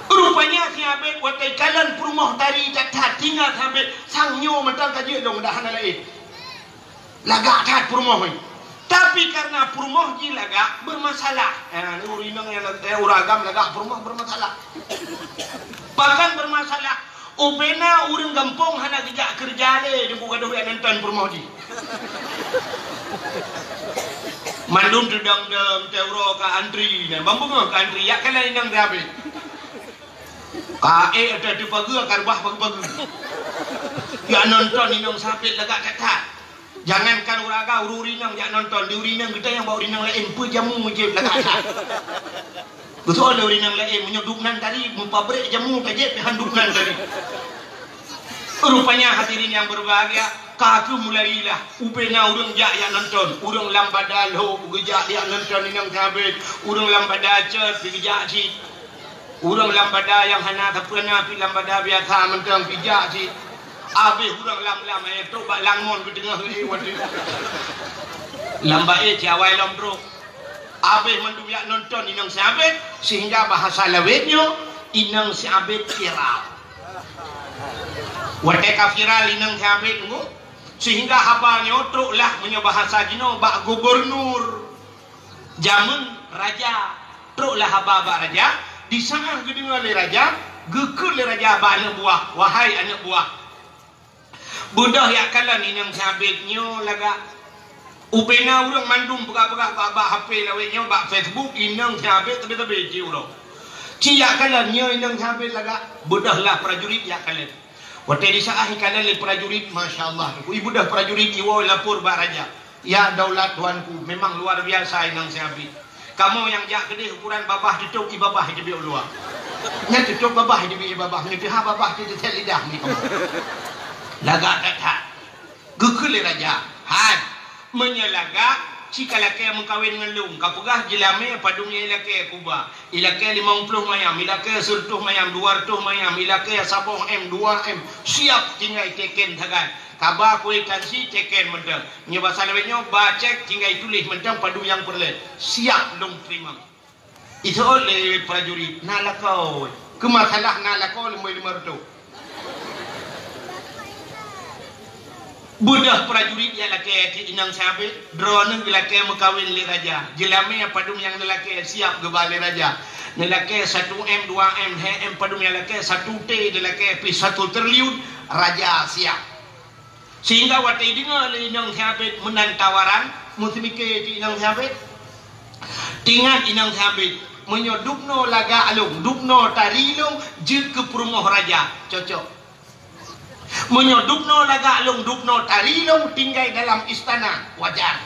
Rupanya si Abed watée kalon peurumoh tari that-that, tingat si Abed, sang nyoe mantong ka jeuet lôn dah hana laén. Lagak that peurumoh nyoe. Tapi karena peurumoh jih lagak, bermasalah. Eh, ni ureueng inong nyang lag-, eh, ureueng agam lagak peurumoh bermasalah. Pakon bermasalah, Ubena ureuëng gampông hana geujak keureuja lé, deungon gadoh jak nonton peurumoh jih. Mandum teudong-dong, teuroe ka antri, nyan ban beungoh ka antri, jak kalon inong sabe. Ka ék ateueh pageue ka reubah pageue-pageue. Jak nonton inong sabe lagak that-that. Jangankan ureuëng agam, ureuëng inong jak nonton, di ureuëng inong geutanyoe bak ureuëng inong laén, peue jamu jieb lagak that. Beutôi lé ureuëng inong laén, meunyoe dub nan tadi, meupabrek jamu ka jieb, han dub nan tadi. Rupanya hadirin yang berbahagia, ka keuh mulailah, ubena ureuëng jak, jak nonton, ureuëng lam bada lhok geujak jak nonton inong sabe, ureuëng lam bada cot geujak cit. Ureuëng lam bada nyang hana sapeue na pih lam bada biasa mantong pih jak cit. Abéh ureuëng lam-lam, eh, trok bak Langmon geuteungoh lé watée. Lam baé ci awai lom trok. Abéh mandum jak nonton inong siabét, sehingga bahasa lawét nyoe inong siabét viral. Watée ka viral inong siabét nyoe, sehingga haba nyoe trok lah meunyoe bahasa jinoe bak gubernur. Jameun raja, trok lah haba bak raja, di saát geudeungoe lé raja, geukheun lé raja bak aneuëk buah, "Wahai aneuëk buah, beudôh jak kalon inong siabét nyoe lagak. Ubena ureuëng mandum peugah-peugah bak, bak H P lawét nyoe, bak Facebook, inong siabét teubi-teubi ci uroe. Ci jak kalon nyoe inong siabét lagak, beudôh lah prajurit jak kalon." Watée di saát ikalon lé prajurit, masya Allah, ibeudôh prajurit iwoe lapor bak raja. "Ya daulat tuanku, memang luar biasa inong siabét. Kamoe nyang jak keudeh ukuran babah teutôb ié babah iteubiet u luwa. Nyan teutôb babah iteubiet ié babah, meunyoe teuhah babah teutet lidah mi kamoe." Lagak that-that. Geukheun lé raja, "Hai, meunyoe lagak, ci ka lakée meukawen ngon lôn, ka peugah jilamé padum nyang ilakée kuba. Ilakée limong ploh mayam, ilakée sireutôh mayam, dua reutôh mayam, ilakée saboh M, dua M. Siap tinggai teken sagai. Kaba kwitansi teken mantong. Nyoe basa lawét nyoe, ba cek tinggai tuléh mantong padum nyang peureulée. Siap lôn teurimong." Iseuôt lé prajurit, "Na lakoe. Keu masalah na lakoe leumoi lima reutôh." Beudôh prajurit jak lakée keu inong siabét, droeneuh geulakée meukawen lé raja. Jilamé padum nyang neulakée siap geuba lé raja. Neulakée satu M, dua M, lhée M padum nyang lakée, satu T neulakée pih satu triliun, raja siap. Sehingga watée ideungoe lé inong siabét meunan tawaran, meuseumiké cit inong siabét. Teuingat inong siabét, "Meunyoe dubnoe lagak lôn, dubnoe tari lôn, jeuet keu peurumoh raja, cocok. Meunyoe dubnoe lagak lôn, dubnoe tari lôn, tinggai dalam istana, wajar.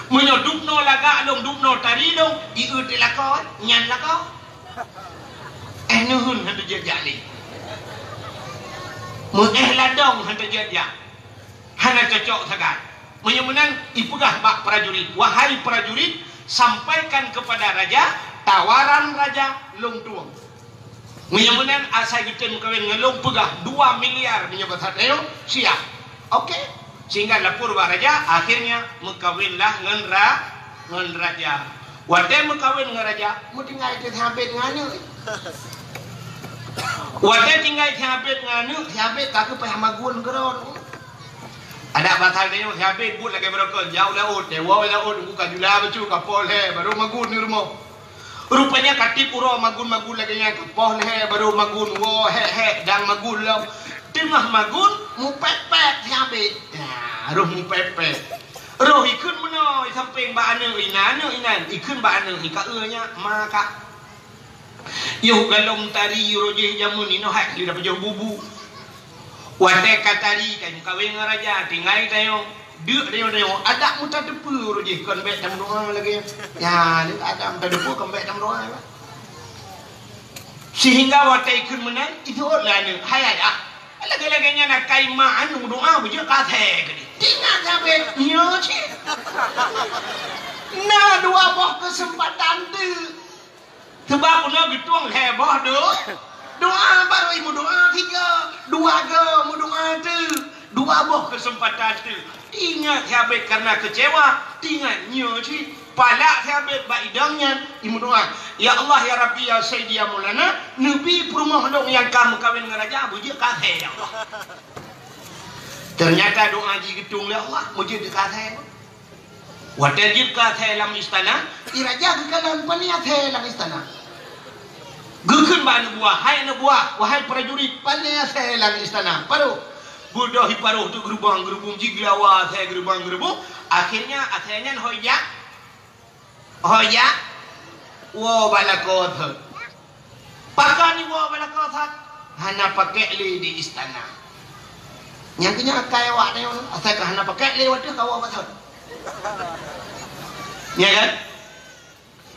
Meunyoe dubnoe lagak lôn, dubnoe tari lôn, ié teuh lakoe, nyan lakoe." Éh neuheun han teujeuet jak lé. Meuéh ladong han teujeuet jak. Hana cocok sagai. Meunyoe meunan, ipeugah bak prajurit, "Wahai prajurit, sampaikan kepada raja, tawaran raja lôn tueng. Meunyoe meunan, asai geutem meukawen ngon lôn, peugah dua miliar meunyoe basa tanyoe, siap." Oke. Sehingga lapor bak raja, akhirnya meukawenlah ngon ra-, ngon raja. Watée meukawen ngon raja, meutinggai teuh siabét ngon aneuëk. Watée tinggai siabét ngon aneuëk, siabét ka keupeue magun keudroe. Adak basa tanyoe siabét buet lagée beurokon, jak u laôt, teuwoe u laôt, nunggu ka jula bacut, ka poh lhée, barô magun di rumoh. Rupanya ka tieb uroe magun-magun lagée nyan, ka poh lhée barô magun, woe hék-hék dang magun lom. Teungoh magun, mupék-pék siabét. Ya, roh mupék-pék. Roh ikheun meunoe, isampéng bak aneuëk inan, aneuëk inan, ikheun bak aneuëk, "Ika eu nyak, ma ka." Yoh galom tari uroe jih jameun inoe hai lira pajoh bubu. Watée ka tari, ka meukawen ngon raja, tinggai tanyoe, deuk tanyoe-tanyoe, adak meutateupeue uroe jih kon bék tameudoá lagée nyan. Ya, adak meutateupeue kon bék tameudoá. Sehingga watée ikheun meunan, iseuôt lé aneuëk, "Hai ayah, lagée-lagée nyan akai ma aneuëk meudoá beujeuet ka thée keudeh." Teuingat sabe nyoe cit. Na dua boh keuseumpatan teuk. Sabab bunoe geutueng lhée boh do-, doá, barô imeudoá tiga, dua go meudoá teuk, dua boh keuseumpatan teuk. Ingat sabe karena keucewa, ingat nyoe cit, palak sabe bak idong nyan imeudoá, "Ya Allah, ya Rabbi, ya Sayyidi, ya Maulana, neubi peurumoh lôn nyang ka meukawen ngon raja beujeuet ka thée, ya Allah." Ternyata doá jih geutueng lé Allah, beujeuet ka thée. Watée jeuet ka thée lam istana, i raja geukalon peue nyang thée lam istana. Geukheun Neubuah, hai neubuah, wahai prajurit, pané asèe lam istana. Paroh. Beudôh iparoh teuk geurubang-geurubung, jigeulawa asèe geurubang-geurubung. Akhirnya asèe nyan ho jak, ho jak woe bak lakoe thot. Pakon iwoe bak lakoe thot? Hana pakèk lé di istana. Nyang keu nyan akai awak nyoe, asai ka hana pakèk lé watèe ka woe bak thot. Ya kan?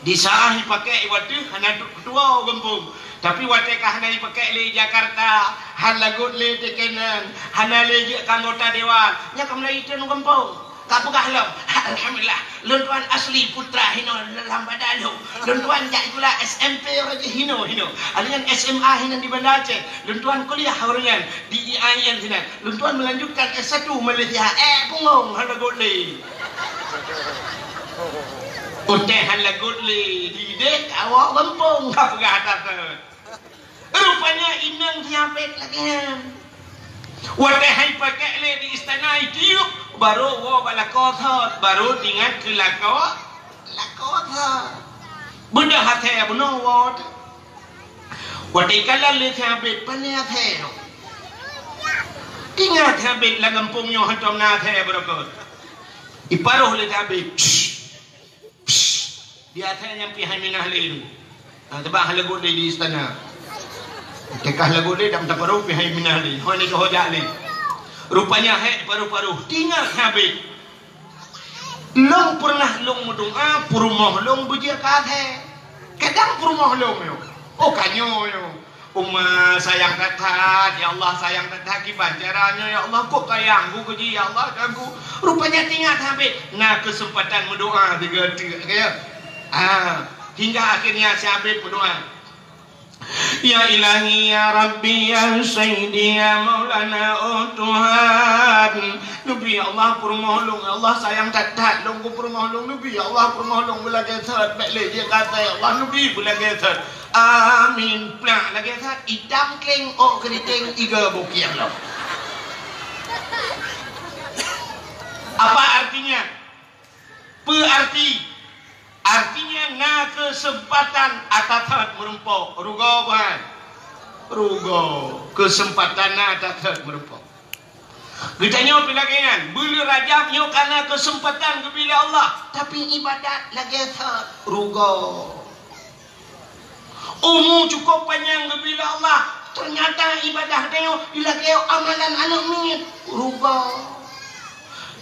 Di saát ipakék i watèe hana tu-, tuwoe u gampông. Tapi watèe ka hana ipakék lé Jakarta, han lagot lé teukenan, hana lé jeuet keu anggota dewan, nyan ka mulai item u gampông. Ka peugah lom, "Alhamdulillah, lôn tuan asli putra hinoe lam Banda Aceh. Lôn tuan jak sikula S M P uroe jih hinoe, hinoe. Alèh nyan S M A hinan di Banda Aceh. Lôn tuan kuliah uroe nyan di I A I N sinan. Lôn tuan melanjutkan S satu Malaysia." Eh, pungong, han lagot lé. Untée han lagot lé, di idéh ka woe gampông, ka peugah that-that. Rupanya inong si Abed lagèe nyan. Watèe han ipakék lé di istana itiup, barô woe bak lakoe thot, barô teuingat keu lakoe, lakoe thot. Beudôh asèe bunoe woe. Watèe ikalon lé si Abed, pané asèe nyoe. Teuingat si Abed lam gampông nyoe hantom na asèe beureukat. Iparoh lé si Abed. Psst, psst. Di asèe nyan pih hai minah lé. Ha, sabab han lagot lé di istana. Teuka lagot lé, dak meuparoh pih hai minah lé. Ho ni keuh ho jak lé. Rupanya hék paroh-paroh. Teuingat si Abed. Lôn peureunah lôn meudoá, peurumoh lôn beujeuet keu asèe. Kadang peurumoh lôn nyoe. Oh, ka nyoe nyoe. Uma sayang that-that, ya Allah sayang that-that, kiban cara nyoe, ya Allah, kok sayang ku keu jih, ya Allah, dan ku. Rupanya teuingat si Abed, na keuseumpatan meudoá sigoe teuk, ka ya. Ah, hingga akhirnya si Abed meudoá. Ya Ilahi, ya Rabbi, ya Sayyidi, ya Maulana, oh Tuhan. Neubri, ya Allah, peurumoh lôn, ya Allah, sayang that-that lôn keu peurumoh lôn, neubri, ya Allah, peurumoh lôn beulagèe that, bèk lé jeuet keu asèe, ya Allah, neubri beulagèe that. Amin. Plak lagèe that, itam kleng, ôk keuriteng, iga bukeng lom. Apa artinya? Peue arti? Artinya na keuseumpatan ata that meurumpok. Rugoe bukan? Rugoe. Keuseumpatan na ata that meurumpok. Geutanyoe pih lagèe nyan, buleuen Rajab nyoe ka na keuseumpatan geubri lé Allah, tapi ibadat lagèe that. Rugoe. Umu cukup panyang geubri lé Allah, teunyata ibadah tanyoe ilakèe amalan aneuk miet, rugoe.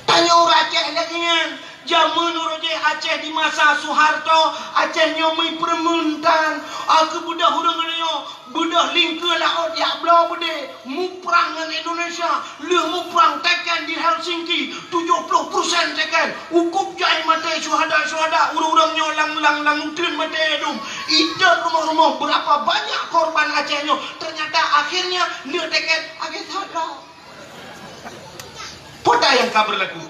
Tanyoe ureueng Aceh lagèe nyan, jameun uroe jih Aceh di masa Soeharto, Aceh nyoe meupeureumeun tan, a keu beudôh ureueng geutanyoe, beudôh lingkeue laôt jak bloe beudé, muprang ngon Indonesia, lheueh muprang teken di Helsinki, tujoh ploh persen teken, u kub jai maté syuhada-syuhada, ureueng-ureueng nyoe lam, lam, lam uteuen maté dum. Idong rumoh-rumoh, beurapa banyak korban Aceh nyoe. Teunyata akhirnya lheueh teken, akhé that lom. Peue nyang ka beurlaku?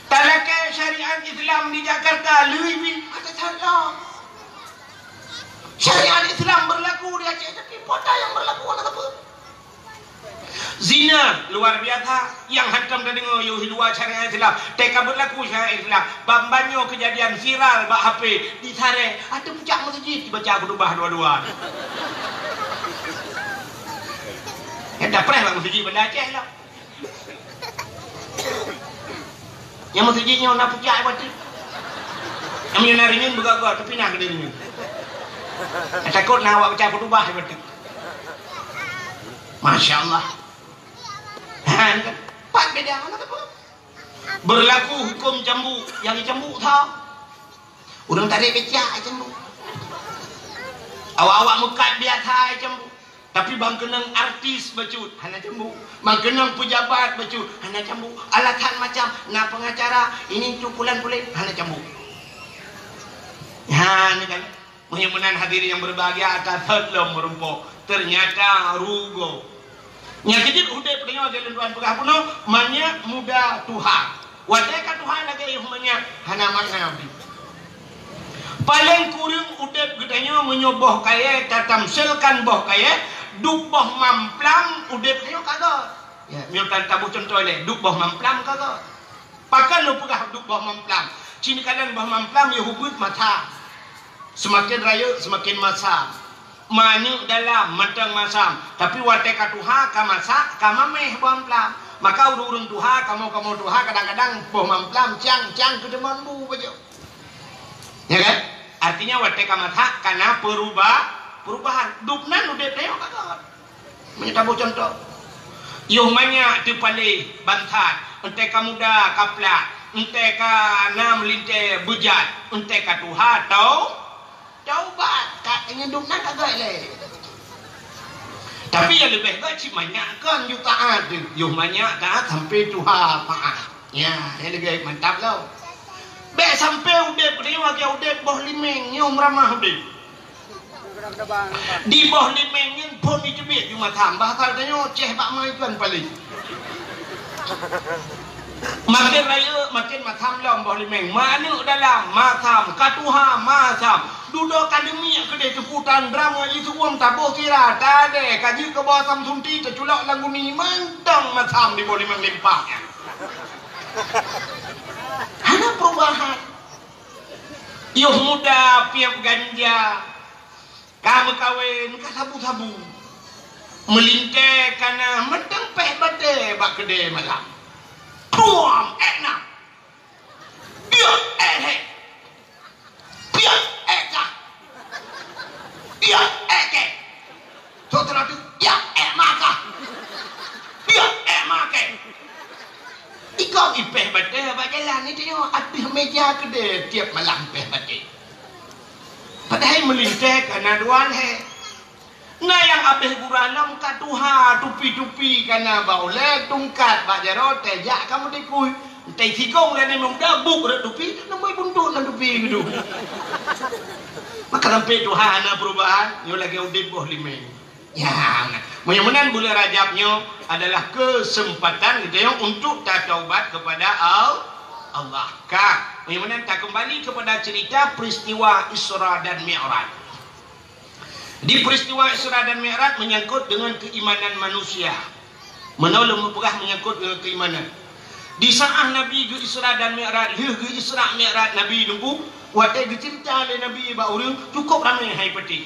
Talakèe syariat Islam di Jakarta lheueh bi, akhé that lom. Syariat Islam beurlaku di Aceh, tapi peue nyang beurlaku hana sapeue. Zina luar biasa, nyang hantom tadeungoe yoh luwa syariat Islam. Teuka beurlaku syariat Islam, ban banyoe keujadian viral bak H P, di Sarèe, ateueh pucak meuseujid jibaca khutubah dua-dua. Nyang tapreh bak meuseujid Banda Aceh lah. Nyang meuseujid nyoe na pucak watèe. Nyang meunyoe na reunyeun beugöt-göt, tapi na keudéh reunyeun. Takot na awak baca khutubah watèe. Masya Allah. Ha, ni kan? Pat beda, hana sapeue. Beurlaku huköm cambuk, nyang cambuk tho. Ureueng tarek becak ai cambuk. Awak-awak meukat biasa ai cambuk. Tapi ban keunong artis bacut, hana cambuk. Ban keunong pejabat bacut, hana cambuk. Alasan macam, na pengacara, ini tu pulan-pulan, hana cambuk. Ha, ni kan. Meunyoe meunan hadirin nyang berbahagia, ata thot lom meurumpok. Ternyata rugoe. Nyang keujeuet udép tanyoe lagèe lôn tuan peugah bunoe, manyak muda tuha. Watèe ka tuha lagèe yoh manyak, hana makna udép. Paleng kureueng udép geutanyoe meunyoe boh kayèe tatamsilkan boh kayèe, duek boh mamplam udép tanyoe ka göt. Ya, meunyoe tan taboh cuntoh lé, duek boh mamplam ka göt. Pakon lôn peugah duek boh mamplam? Ci neukalon boh mamplam yoh ubit masa. Seumaken rayeuk, seumaken masa. Manok dalam mantong masam, tapi watée ka tuha, ka masak, ka mameh boh mamplam. Maka ureuëng-ureuëng tuha, kamoe-kamoe tuha, kadang-kadang boh mamplam cang-cang keuteumon bu bajoe. Ya kan? Artinya watée ka masak kana peruba-, perubahan. Dubnan udeb tanyoe ka gét. Meunyoe taboh cuntoh, yoh manyak teupaléh bansat, entée ka muda ka plak, entée ka na meulintée beujat, entée ka tuha tau taubat, ka nyan dubnan ka gét lé. Tapi nyang leubeh gét cit manyak kon ju taát, yoh manyak taát sampai tuha taát. Ya, nyang leubeh mantap lom. Bék sampai udeb, tanyoe lagée udeb boh limeng, nyoe meuramah udeb. Di boh limeng nyan phon jiteubiet ju matham, bahasa tanyoe ceh bak mai tuan paléh. Makin rayeuk, makin matham lom boh limeng. Manok dalam, matham. Ka tuha, matham. Dudoe ka deumiek keudeh teukutan dram ngon jisuem taboh sira, tadée, ka jeuet keu boh asam sunti, teuculok lam guni, mantong matham di boh limeng limpah nyan. Hana perubahan. Yoh muda piep ganja, ka meukawen, ka sabu-sabu. Meulintée kana mantong péh batée bak keudée malam. Tuam, ék na. Piep, ék hék. Piep, ék kah. Piep, ék kék. Seuteulah tu, ya, ék makah. Ya, ék makah. Ikong ipéh batée bak jalan, itu nyoe ateueh méja keudée tiep malam péh batée. Padahai meulintée kana dua lhée. Na nyang abéh gura lom ka tuha, tupi-tupi kana bak ulée, tungkat bak jaroe, teuh jak ka meutikui. Teuh sikong lé nyoe muda, buk rot tupi, neumui buntot lam tupi geudu. Maka sampai tuha hana perubahan, nyoe lagée udeb boh limeng. Ya, meunyoe meunan buleuen Rajab nyoe adalah kesempatan geutanyoe untuk tataubat kepada Al-, Allah. Ka, meunyoe meunan takeumbali kepada cerita peristiwa Isra dan Mi'raj. Di peristiwa Isra dan Mi'raj menyangkut dengan keimanan manusia. Meunoe lôn peugah menyangkut dengan keimanan. Di saat Nabi geu-Isra dan Mi'raj, lheueh geu-Isra Mi'raj Nabi Teungku, watée geucerita lé Nabi bak ureuëng, cukup ramé hai patéh.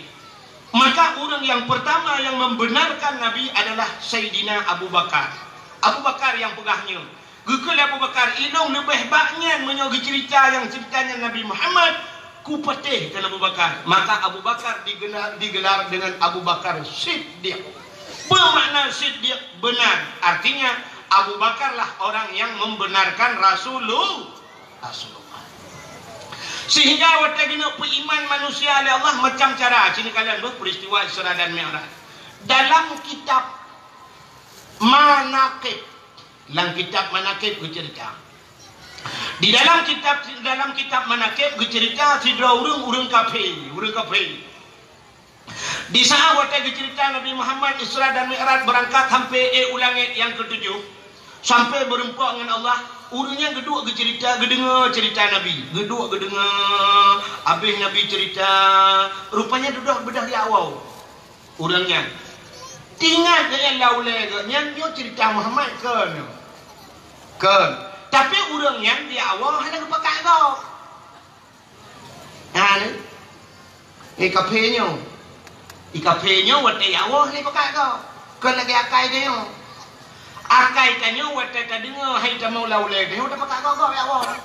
Maka ureuëng nyang pertama nyang membenarkan Nabi adalah Saidina Abu Bakar. Abu Bakar nyang peugah nyoe, geukheun lé Abu Bakar, "Ilôn leubeh bak nyan meunyoe geuceurita nyang ceurita nyan Nabi Muhammad, kupatéh," kheun Abu Bakar. Maka Abu Bakar digelar, digelar dengan Abu Bakar Siddiq. Beumakna Siddiq benar, artinya Abu Bakarlah orang yang membenarkan Rasulul-, Rasulullah. Sehingga watée geuneuk peuiman manusia lé Allah macam cara, sini kalian beuh peristiwa Isra dan Mi'raj. Dalam kitab Manaqib, lam kitab Manaqib geuceurita. Di dalam kitab, dalam kitab Manaqib geuceurita sidroe ureuëng, ureuëng kafé, ureuëng kafé. Di saat watée geuceurita Nabi Muhammad Isra dan Mi'raj beurangkat sampai ék u langét nyang keutujoh, sampai beureumpok ngon Allah, ureuëng nyan geuduek geuceurita, geudeungoe ceurita Nabi, geuduek geudeungoe, abéh Nabi ceurita, rupanya dudoe beudôh jak woe. Ureuëng nyan. Tingat geuh nyan lam ulée geuh nyan nyoe ceurita Muhammad kon. Kon. Tapi ureuëng nyan di awai hana geupakat gob. Nah, ni. Ni kafé nyoe. Di kafé nyoe watée di awai hana geupakat gob. Kon lagée akai geuh nyoe. Akai tanyoe watée tadeungoe hai tamong lam ulée geuh nyoe tapakat gob-gob di awai.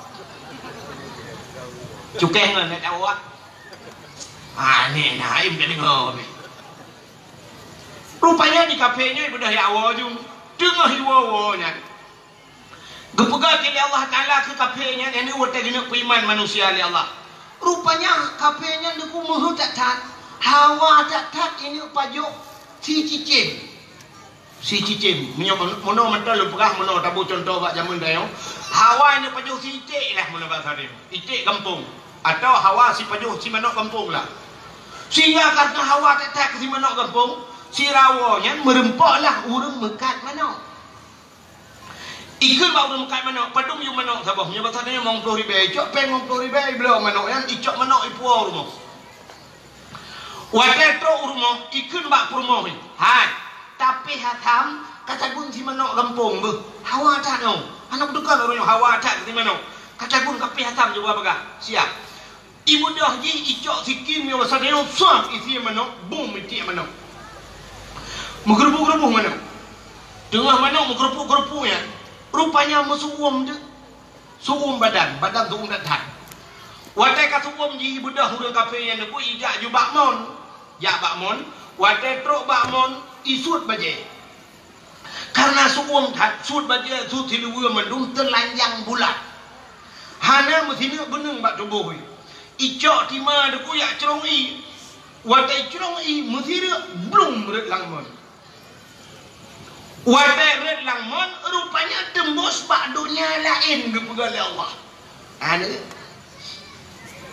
Cukéh ngon nyan di awai. Ah, ni na im tadeungoe ni. Rupanya di kafé nyan beudôh jak woe ju, teungoh jiwoe-woe nyan. Geupeugah lé Allah Taala keu kafé nyan, nyan watée geuneuk peuiman manusia lé Allah. Rupanya kafé nyan Teungku meuheuét that-that, hawa that-that ineuk pajoh sicicém. Sicicém. Meunyoe meunoe mantong lôn peugah, meunoe taboh cuntoh bak jameun tanyoe. Hawa ineuk pajoh siték lah meunoe basa tanyoe. Iték gampông. Atawa hawa sipajoh simanok gampông lah. Sehingga karena hawa that-that keu simanok gampông, sira woe nyan meureumpok lah ureuëng meukat manok. Ikheun bak ureuëng meukat manok, padum yum manok saboh. Meunyoe basa tanyoe limong ploh ribée, icok péng limong ploh ribée, ibloe manok nyan, icok manok ipuwoe u rumoh. Watée trok u rumoh, ikheun bak peurumoh nyan, "Hai, tapéh asam, ka tagun simanok gampông beuh. Hawa that nyoe." Hana beutôi ureuëng nyoe hawa that simanok. "Ka tagun kapéh asam," jipeugah. "Siap." Ibeudôh jih icok sikin nyoe, sadeue suah isi manok, bum itiek manok. Meugeureubuh-geureubuh manok. Teungoh manok meugeurupuk-geurupuk nyan. Rupanya meusu'uem deuh. Su'uem badan, badan su'uem that-that. Watée ka su'uem jih ibeudôh ureuëng kafé nyan, neubeuet ijak ju bak mon. Jak bak mon, watée trok bak mon, isuet bajée. Kareuna su'uem that, suet bajée, suet siluweue mandum teulanjang bulat. Hana meusineuk beuneueng bak tuboh jih. Icok tima deuh kujak crông ié. Watée crông ié meusireuk, blum rhot lam mon. Watée rhot lam mon, rupanya teumbôs bak donya laén geupeugah lé Allah. Aneuk.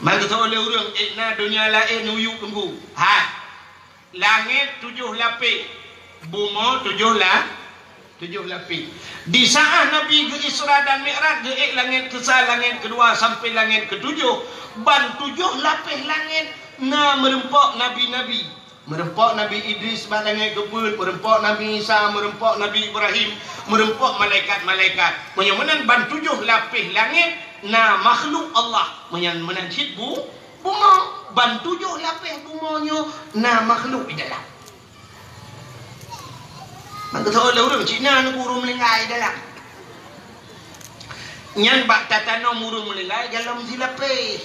Maka lé ureuëng, ék na donya laén uyuek teungku. Ha. Langét tujoh lapéh, bumoe tujoh la-, tujoh lapéh. Di saat Nabi geu-Isra dan Mi'raj, geuék langét keusa, langét keudua sampai langét keutujoh, ban tujoh lapéh langét na meureumpok nabi-nabi. Meureumpok Nabi Idris bak langét keupeuet, meureumpok Nabi Isa, meureumpok Nabi Ibrahim, meureumpok malaikat-malaikat. Meunyoe meunan ban tujoh lapéh langét na makhluk Allah. Meunyoe meunan cit bu-, bumoe, ban tujoh lapéh bumoe nyoe na makhluk di dalam. Maka lé ureuëng Cina nyoe ureuëng meuninggai dalam. Nyan bak tatanom ureuëng meuninggai dalam silapéh.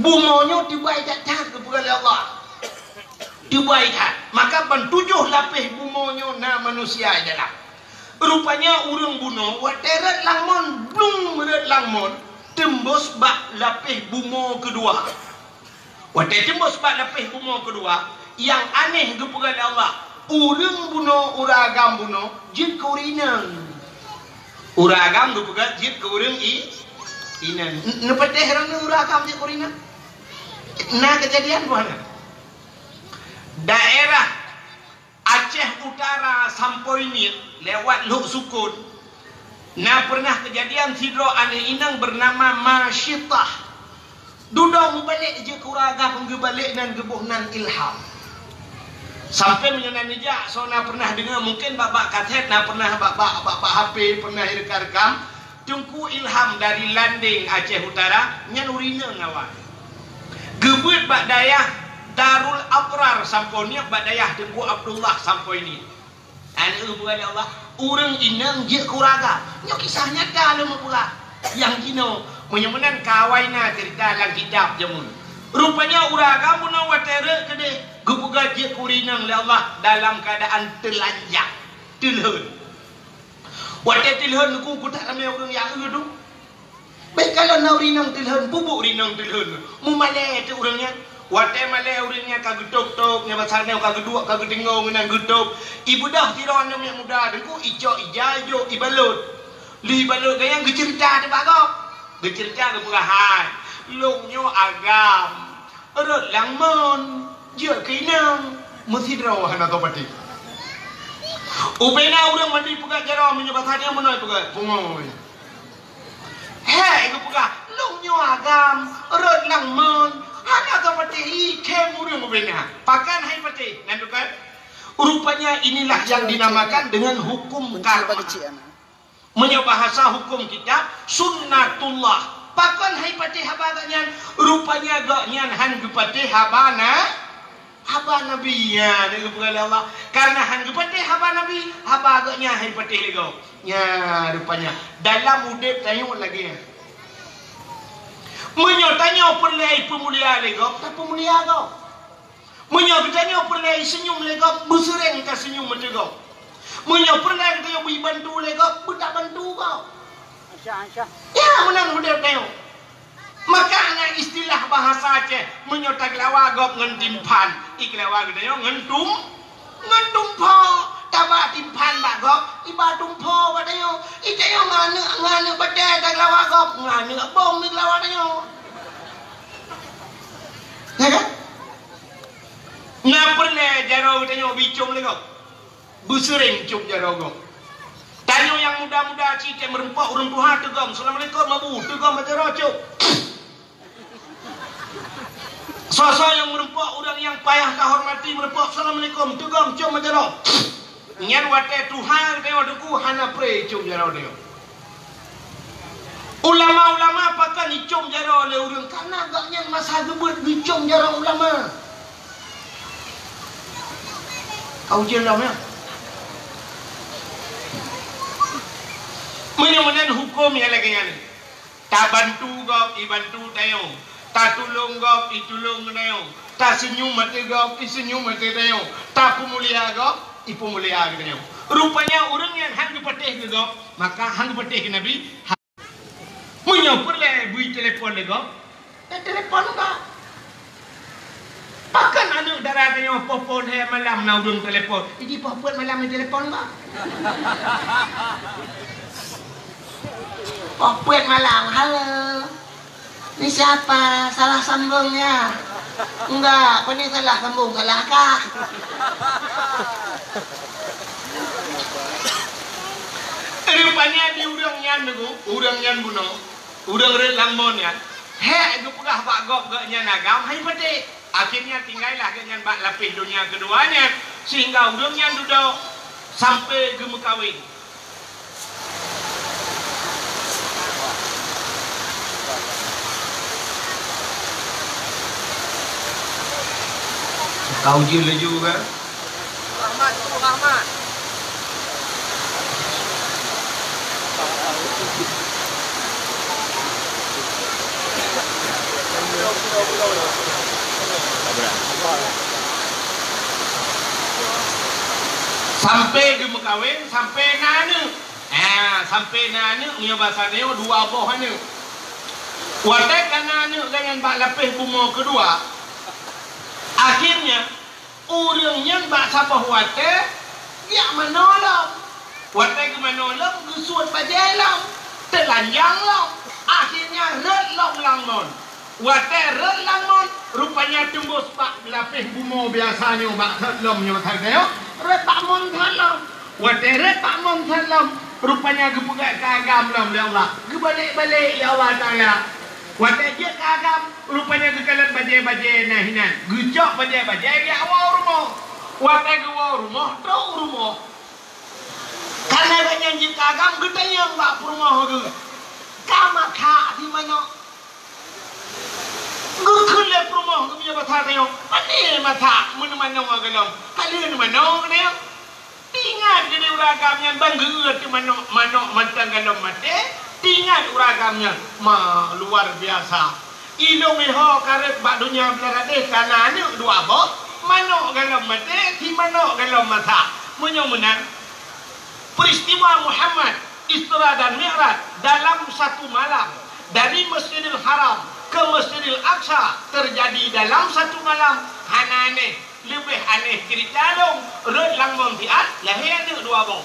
Bumoe nyoe teubai that-that geupeugah lé Allah. Teubai that. Maka ban tujoh lapéh bumoe nyoe na manusia di dalam. Rupanya ureuëng bunoe watée rhot lam mon, blum rhot lam mon, teumbôs bak lapéh bumoe keudua. Watée teumbôs bak lapéh bumoe keudua, nyang aneh geupeugah lé Allah, ureuëng bunoe, ureuëng agam bunoe jeuet keu ureuëng inong. Ureuëng agam geupeugah jeuet keu ureuëng i-, inong. N-, neupatéh droeneuh ureuëng agam jeuet keu ureuëng inong? Na keujadian bunoe. Daerah Aceh Utara sampoe nyoe lewat Lhoksukon, na pernah keujadian sidroe aneuk inong beunama Masyitah. Dudoe meubalek jeuet keu ureuëng agam, geubalek nan geuboh nan ilham. Sampoe meunyoe na neujak, soe na pernah deungoe, mungken bak-bak kaset, na pernah bak-bak, bak-bak H P, pernah irekam-rekam. Teungku Ilham dari Landeng, Aceh Utara, nyan ureuëng inong awai. Geubeuet bak dayah Darul Abrar sampoe nyoe, bak dayah Teungku Abdullah sampoe nyoe. Aneuk geupeugah lé Allah, ureuëng inong jeuet keu ureuëng agam. Nyoe kisah nyata lôn meupeugah. Nyang jinoe, meunyoe meunan ka awai na ceurita lam kitab jameun. Rupanya ureuëng agam bunoe watée rhot keudeh, geupeugah jeuet keu ureuëng inong lé Allah dalam keuadaan teulanjang, teulhon. Watée teulhon, ku kutak ramé ureuëng nyang eu tu. Bék kalon na ureuëng inong teulhon, peubuet ureuëng inong teulhon. Meumalée teuk ureuëng nyan. Watée malée ureuëng nyan ka geutôb-tôb, nyan basa nyoe ka geuduek, ka geudeungoe ngon nyang geutôb. Ibeudôh sidroe aneuk miet muda, teungku, icok ija, ijok, ibalot. Lheueh ibalot, gobnyan geuceurita teuk bak gob. Geuceurita geupeugah, "Hai, lôn nyoe agam." Rhot lam mon, jeuet keu inong, meusidroe hana teupatéh. Ubena ureuëng mandum peugah jaroe, meunyoe basa nyoe meunoe peugah, pungoe. Hék geupeugah, lôn nyoe agam, rhot lam mon, hana teupatéh, ikhém ureuëng ubena. Pakon han ipatéh, nan teuka? Rupanya inilah yang dinamakan dengan hukum karma. Meunyoe bahasa hukum kitab, sunnatullah. Pakon han ipatéh haba gobnyan? Rupanya gobnyan han geupatéh haba na-, haba Nabi. Nyan geupeugah lé Allah. Kareuna han geupatéh haba Nabi, haba gobnyan han ipatéh lé gob. Nyan rupanya dalam udeb tanyoe lagée nyan. Meunyoe tanyoe peureulée ipeumulia lé gob, tapeumulia gob. Meunyoe geutanyoe peureulée iseunyum lé gob, beuseuréng taseunyum ateueh gob. Meunyoe peureulée geutanyoe bri bantu lé gob, beutabantu gob. Masya Allah. Ya, meunan udeb tanyoe. Maka na istilah bahasa Aceh, meunyoe tageulawa gob ngon timphan, igeulawa geutanyoe ngon tum-, ngon tumpho. Taba timphan bak gob, iba tumpho bak tanyoe. Itanyoe ngon aneuk, ngon aneuk batée tageulawa gob, ngon aneuk bom igeulawa tanyoe. Ya kan? Na peureulée jaroe geutanyoe bicom lé gob. Beuseuréng com jaroe gob. Tanyoe nyang muda-muda cit meureumpok ureuëng tuha teugom, "Assalamualaikum, Abu." Teugom jaroe com. Soe-soe nyang meureumpok ureuëng nyang payah tahormati meureumpok, "Assalamualaikum." Teugom com jaroe. Nyan watée tuha geutanyoe teungku hana pré com jaroe tanyoe. Ulama-ulama pakon jicôm jaroe lé ureuëng, karena gobnyan masa geubeuet geucôm jaroe ulama. Ka ujeuen lom, ya. Meunyoe meunan hukôm nyang lagée nyan, tabantu gob, ibantu tanyoe, tatulông gob, itulông tanyoe, taseunyum ateueh gob, iseunyum ateueh tanyoe, tapeumulia gob, ipeumulia tanyoe. Rupanya ureuëng nyang han geupatéh keu gob, maka han geupatéh keu Nabi. Meunyoe peureulée bri telepon lé gob, eh, telepon gob. Pakon aneuëk dara tanyoe poh-poh lhée malam na ureuëng telepon? Jadi poh peuet malam telepon gob. Poh peuet malam, "Halo. Ni siapa? Salah sambung ya?" "Enggak, apa ni salah sambung? Salah kah?" Rupanya di ureuëng nyan, Teungku, ureuëng nyan bunoe, ureuëng rot lam mon nyan, hék geupeugah bak gob gobnyan agam, han patéh. Akhirnya tinggallah gobnyan bak lapéh donya keudua nyan, sehingga ureuëng nyan dudoe sampai geumeukawen. Ka ujeuen laju kan? Rahmat, Rahmat. Sampai geumeukawen, sampai na aneuëk. Ha, sampai na aneuëk, meunyoe basa tanyoe dua boh aneuëk. Watée ka na aneuëk gobnyan bak lapéh bumoe keudua, akhirnya ureuëng nyan bak saboh watée geujak manoe lom. Watée geumanoe lom, geusuet bajée lom, teulanjang lom, akhirnya rot lom lam mon. Watée rot lam mon, rupanya teumbôh bak lapéh bumoe biasa nyoe bak thot lom nyoe that nyoe, rot bak mon thot lom. Watée rot bak mon thot lom, rupanya geupeugét keu agam lom lé Allah, geubalek-balek lé Allah Taala. Watée jeuet keu agam, rupanya geukalon bajée-bajée na hinan, geucok bajée-bajée geujak woe u rumoh. Watée geuwoe u rumoh, trok u rumoh. Karena gobnyan jeuet keu agam, geutanyong bak peurumoh geuh, "Ka masak si manok?" Geukheun lé peurumoh geuh meunyoe basa tanyoe, "Pane masak, meuneumanong gohlom, ka lheueh neumanong nyoe." Teuingat keuneuk ureuëng agam nyan ban geueu teuh manok, manok mantong gohlom maté. Teuingat ureuëng agam nyan, ma, luar biasa. Ilôn iho ka rhot bak donya beuladeh ka na aneuëk dua boh, manok gohlom maté, si manok gohlom masak. Meunyoe meunan, peristiwa Muhammad Isra dan Mi'raj dalam satu malam, dari Masjidil Haram ke Masjidil Aqsa terjadi dalam satu malam, hana aneh. Leubeh aneh cerita lôn, rhot lam mon siat, lahé aneuëk dua boh.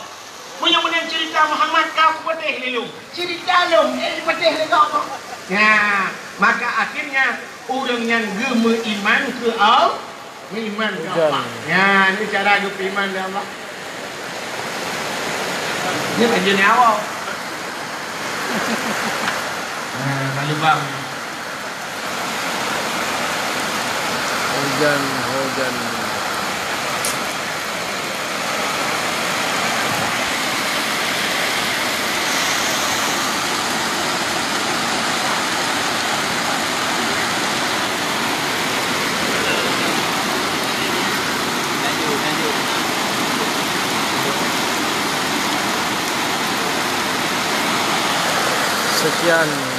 Meunyoe meunan cerita Muhammad ka kupatéh lé lôn, cerita lôn, eh, patéh lé gob. Nah, maka akhirnya ureuëng nyan geumeuiman keu Al-, meuiman keu Allah. Nah, ini cara geupeuiman lé Allah. Ini raja nyawa. Nah, lalu bang. Hujan, hujan. Sekian.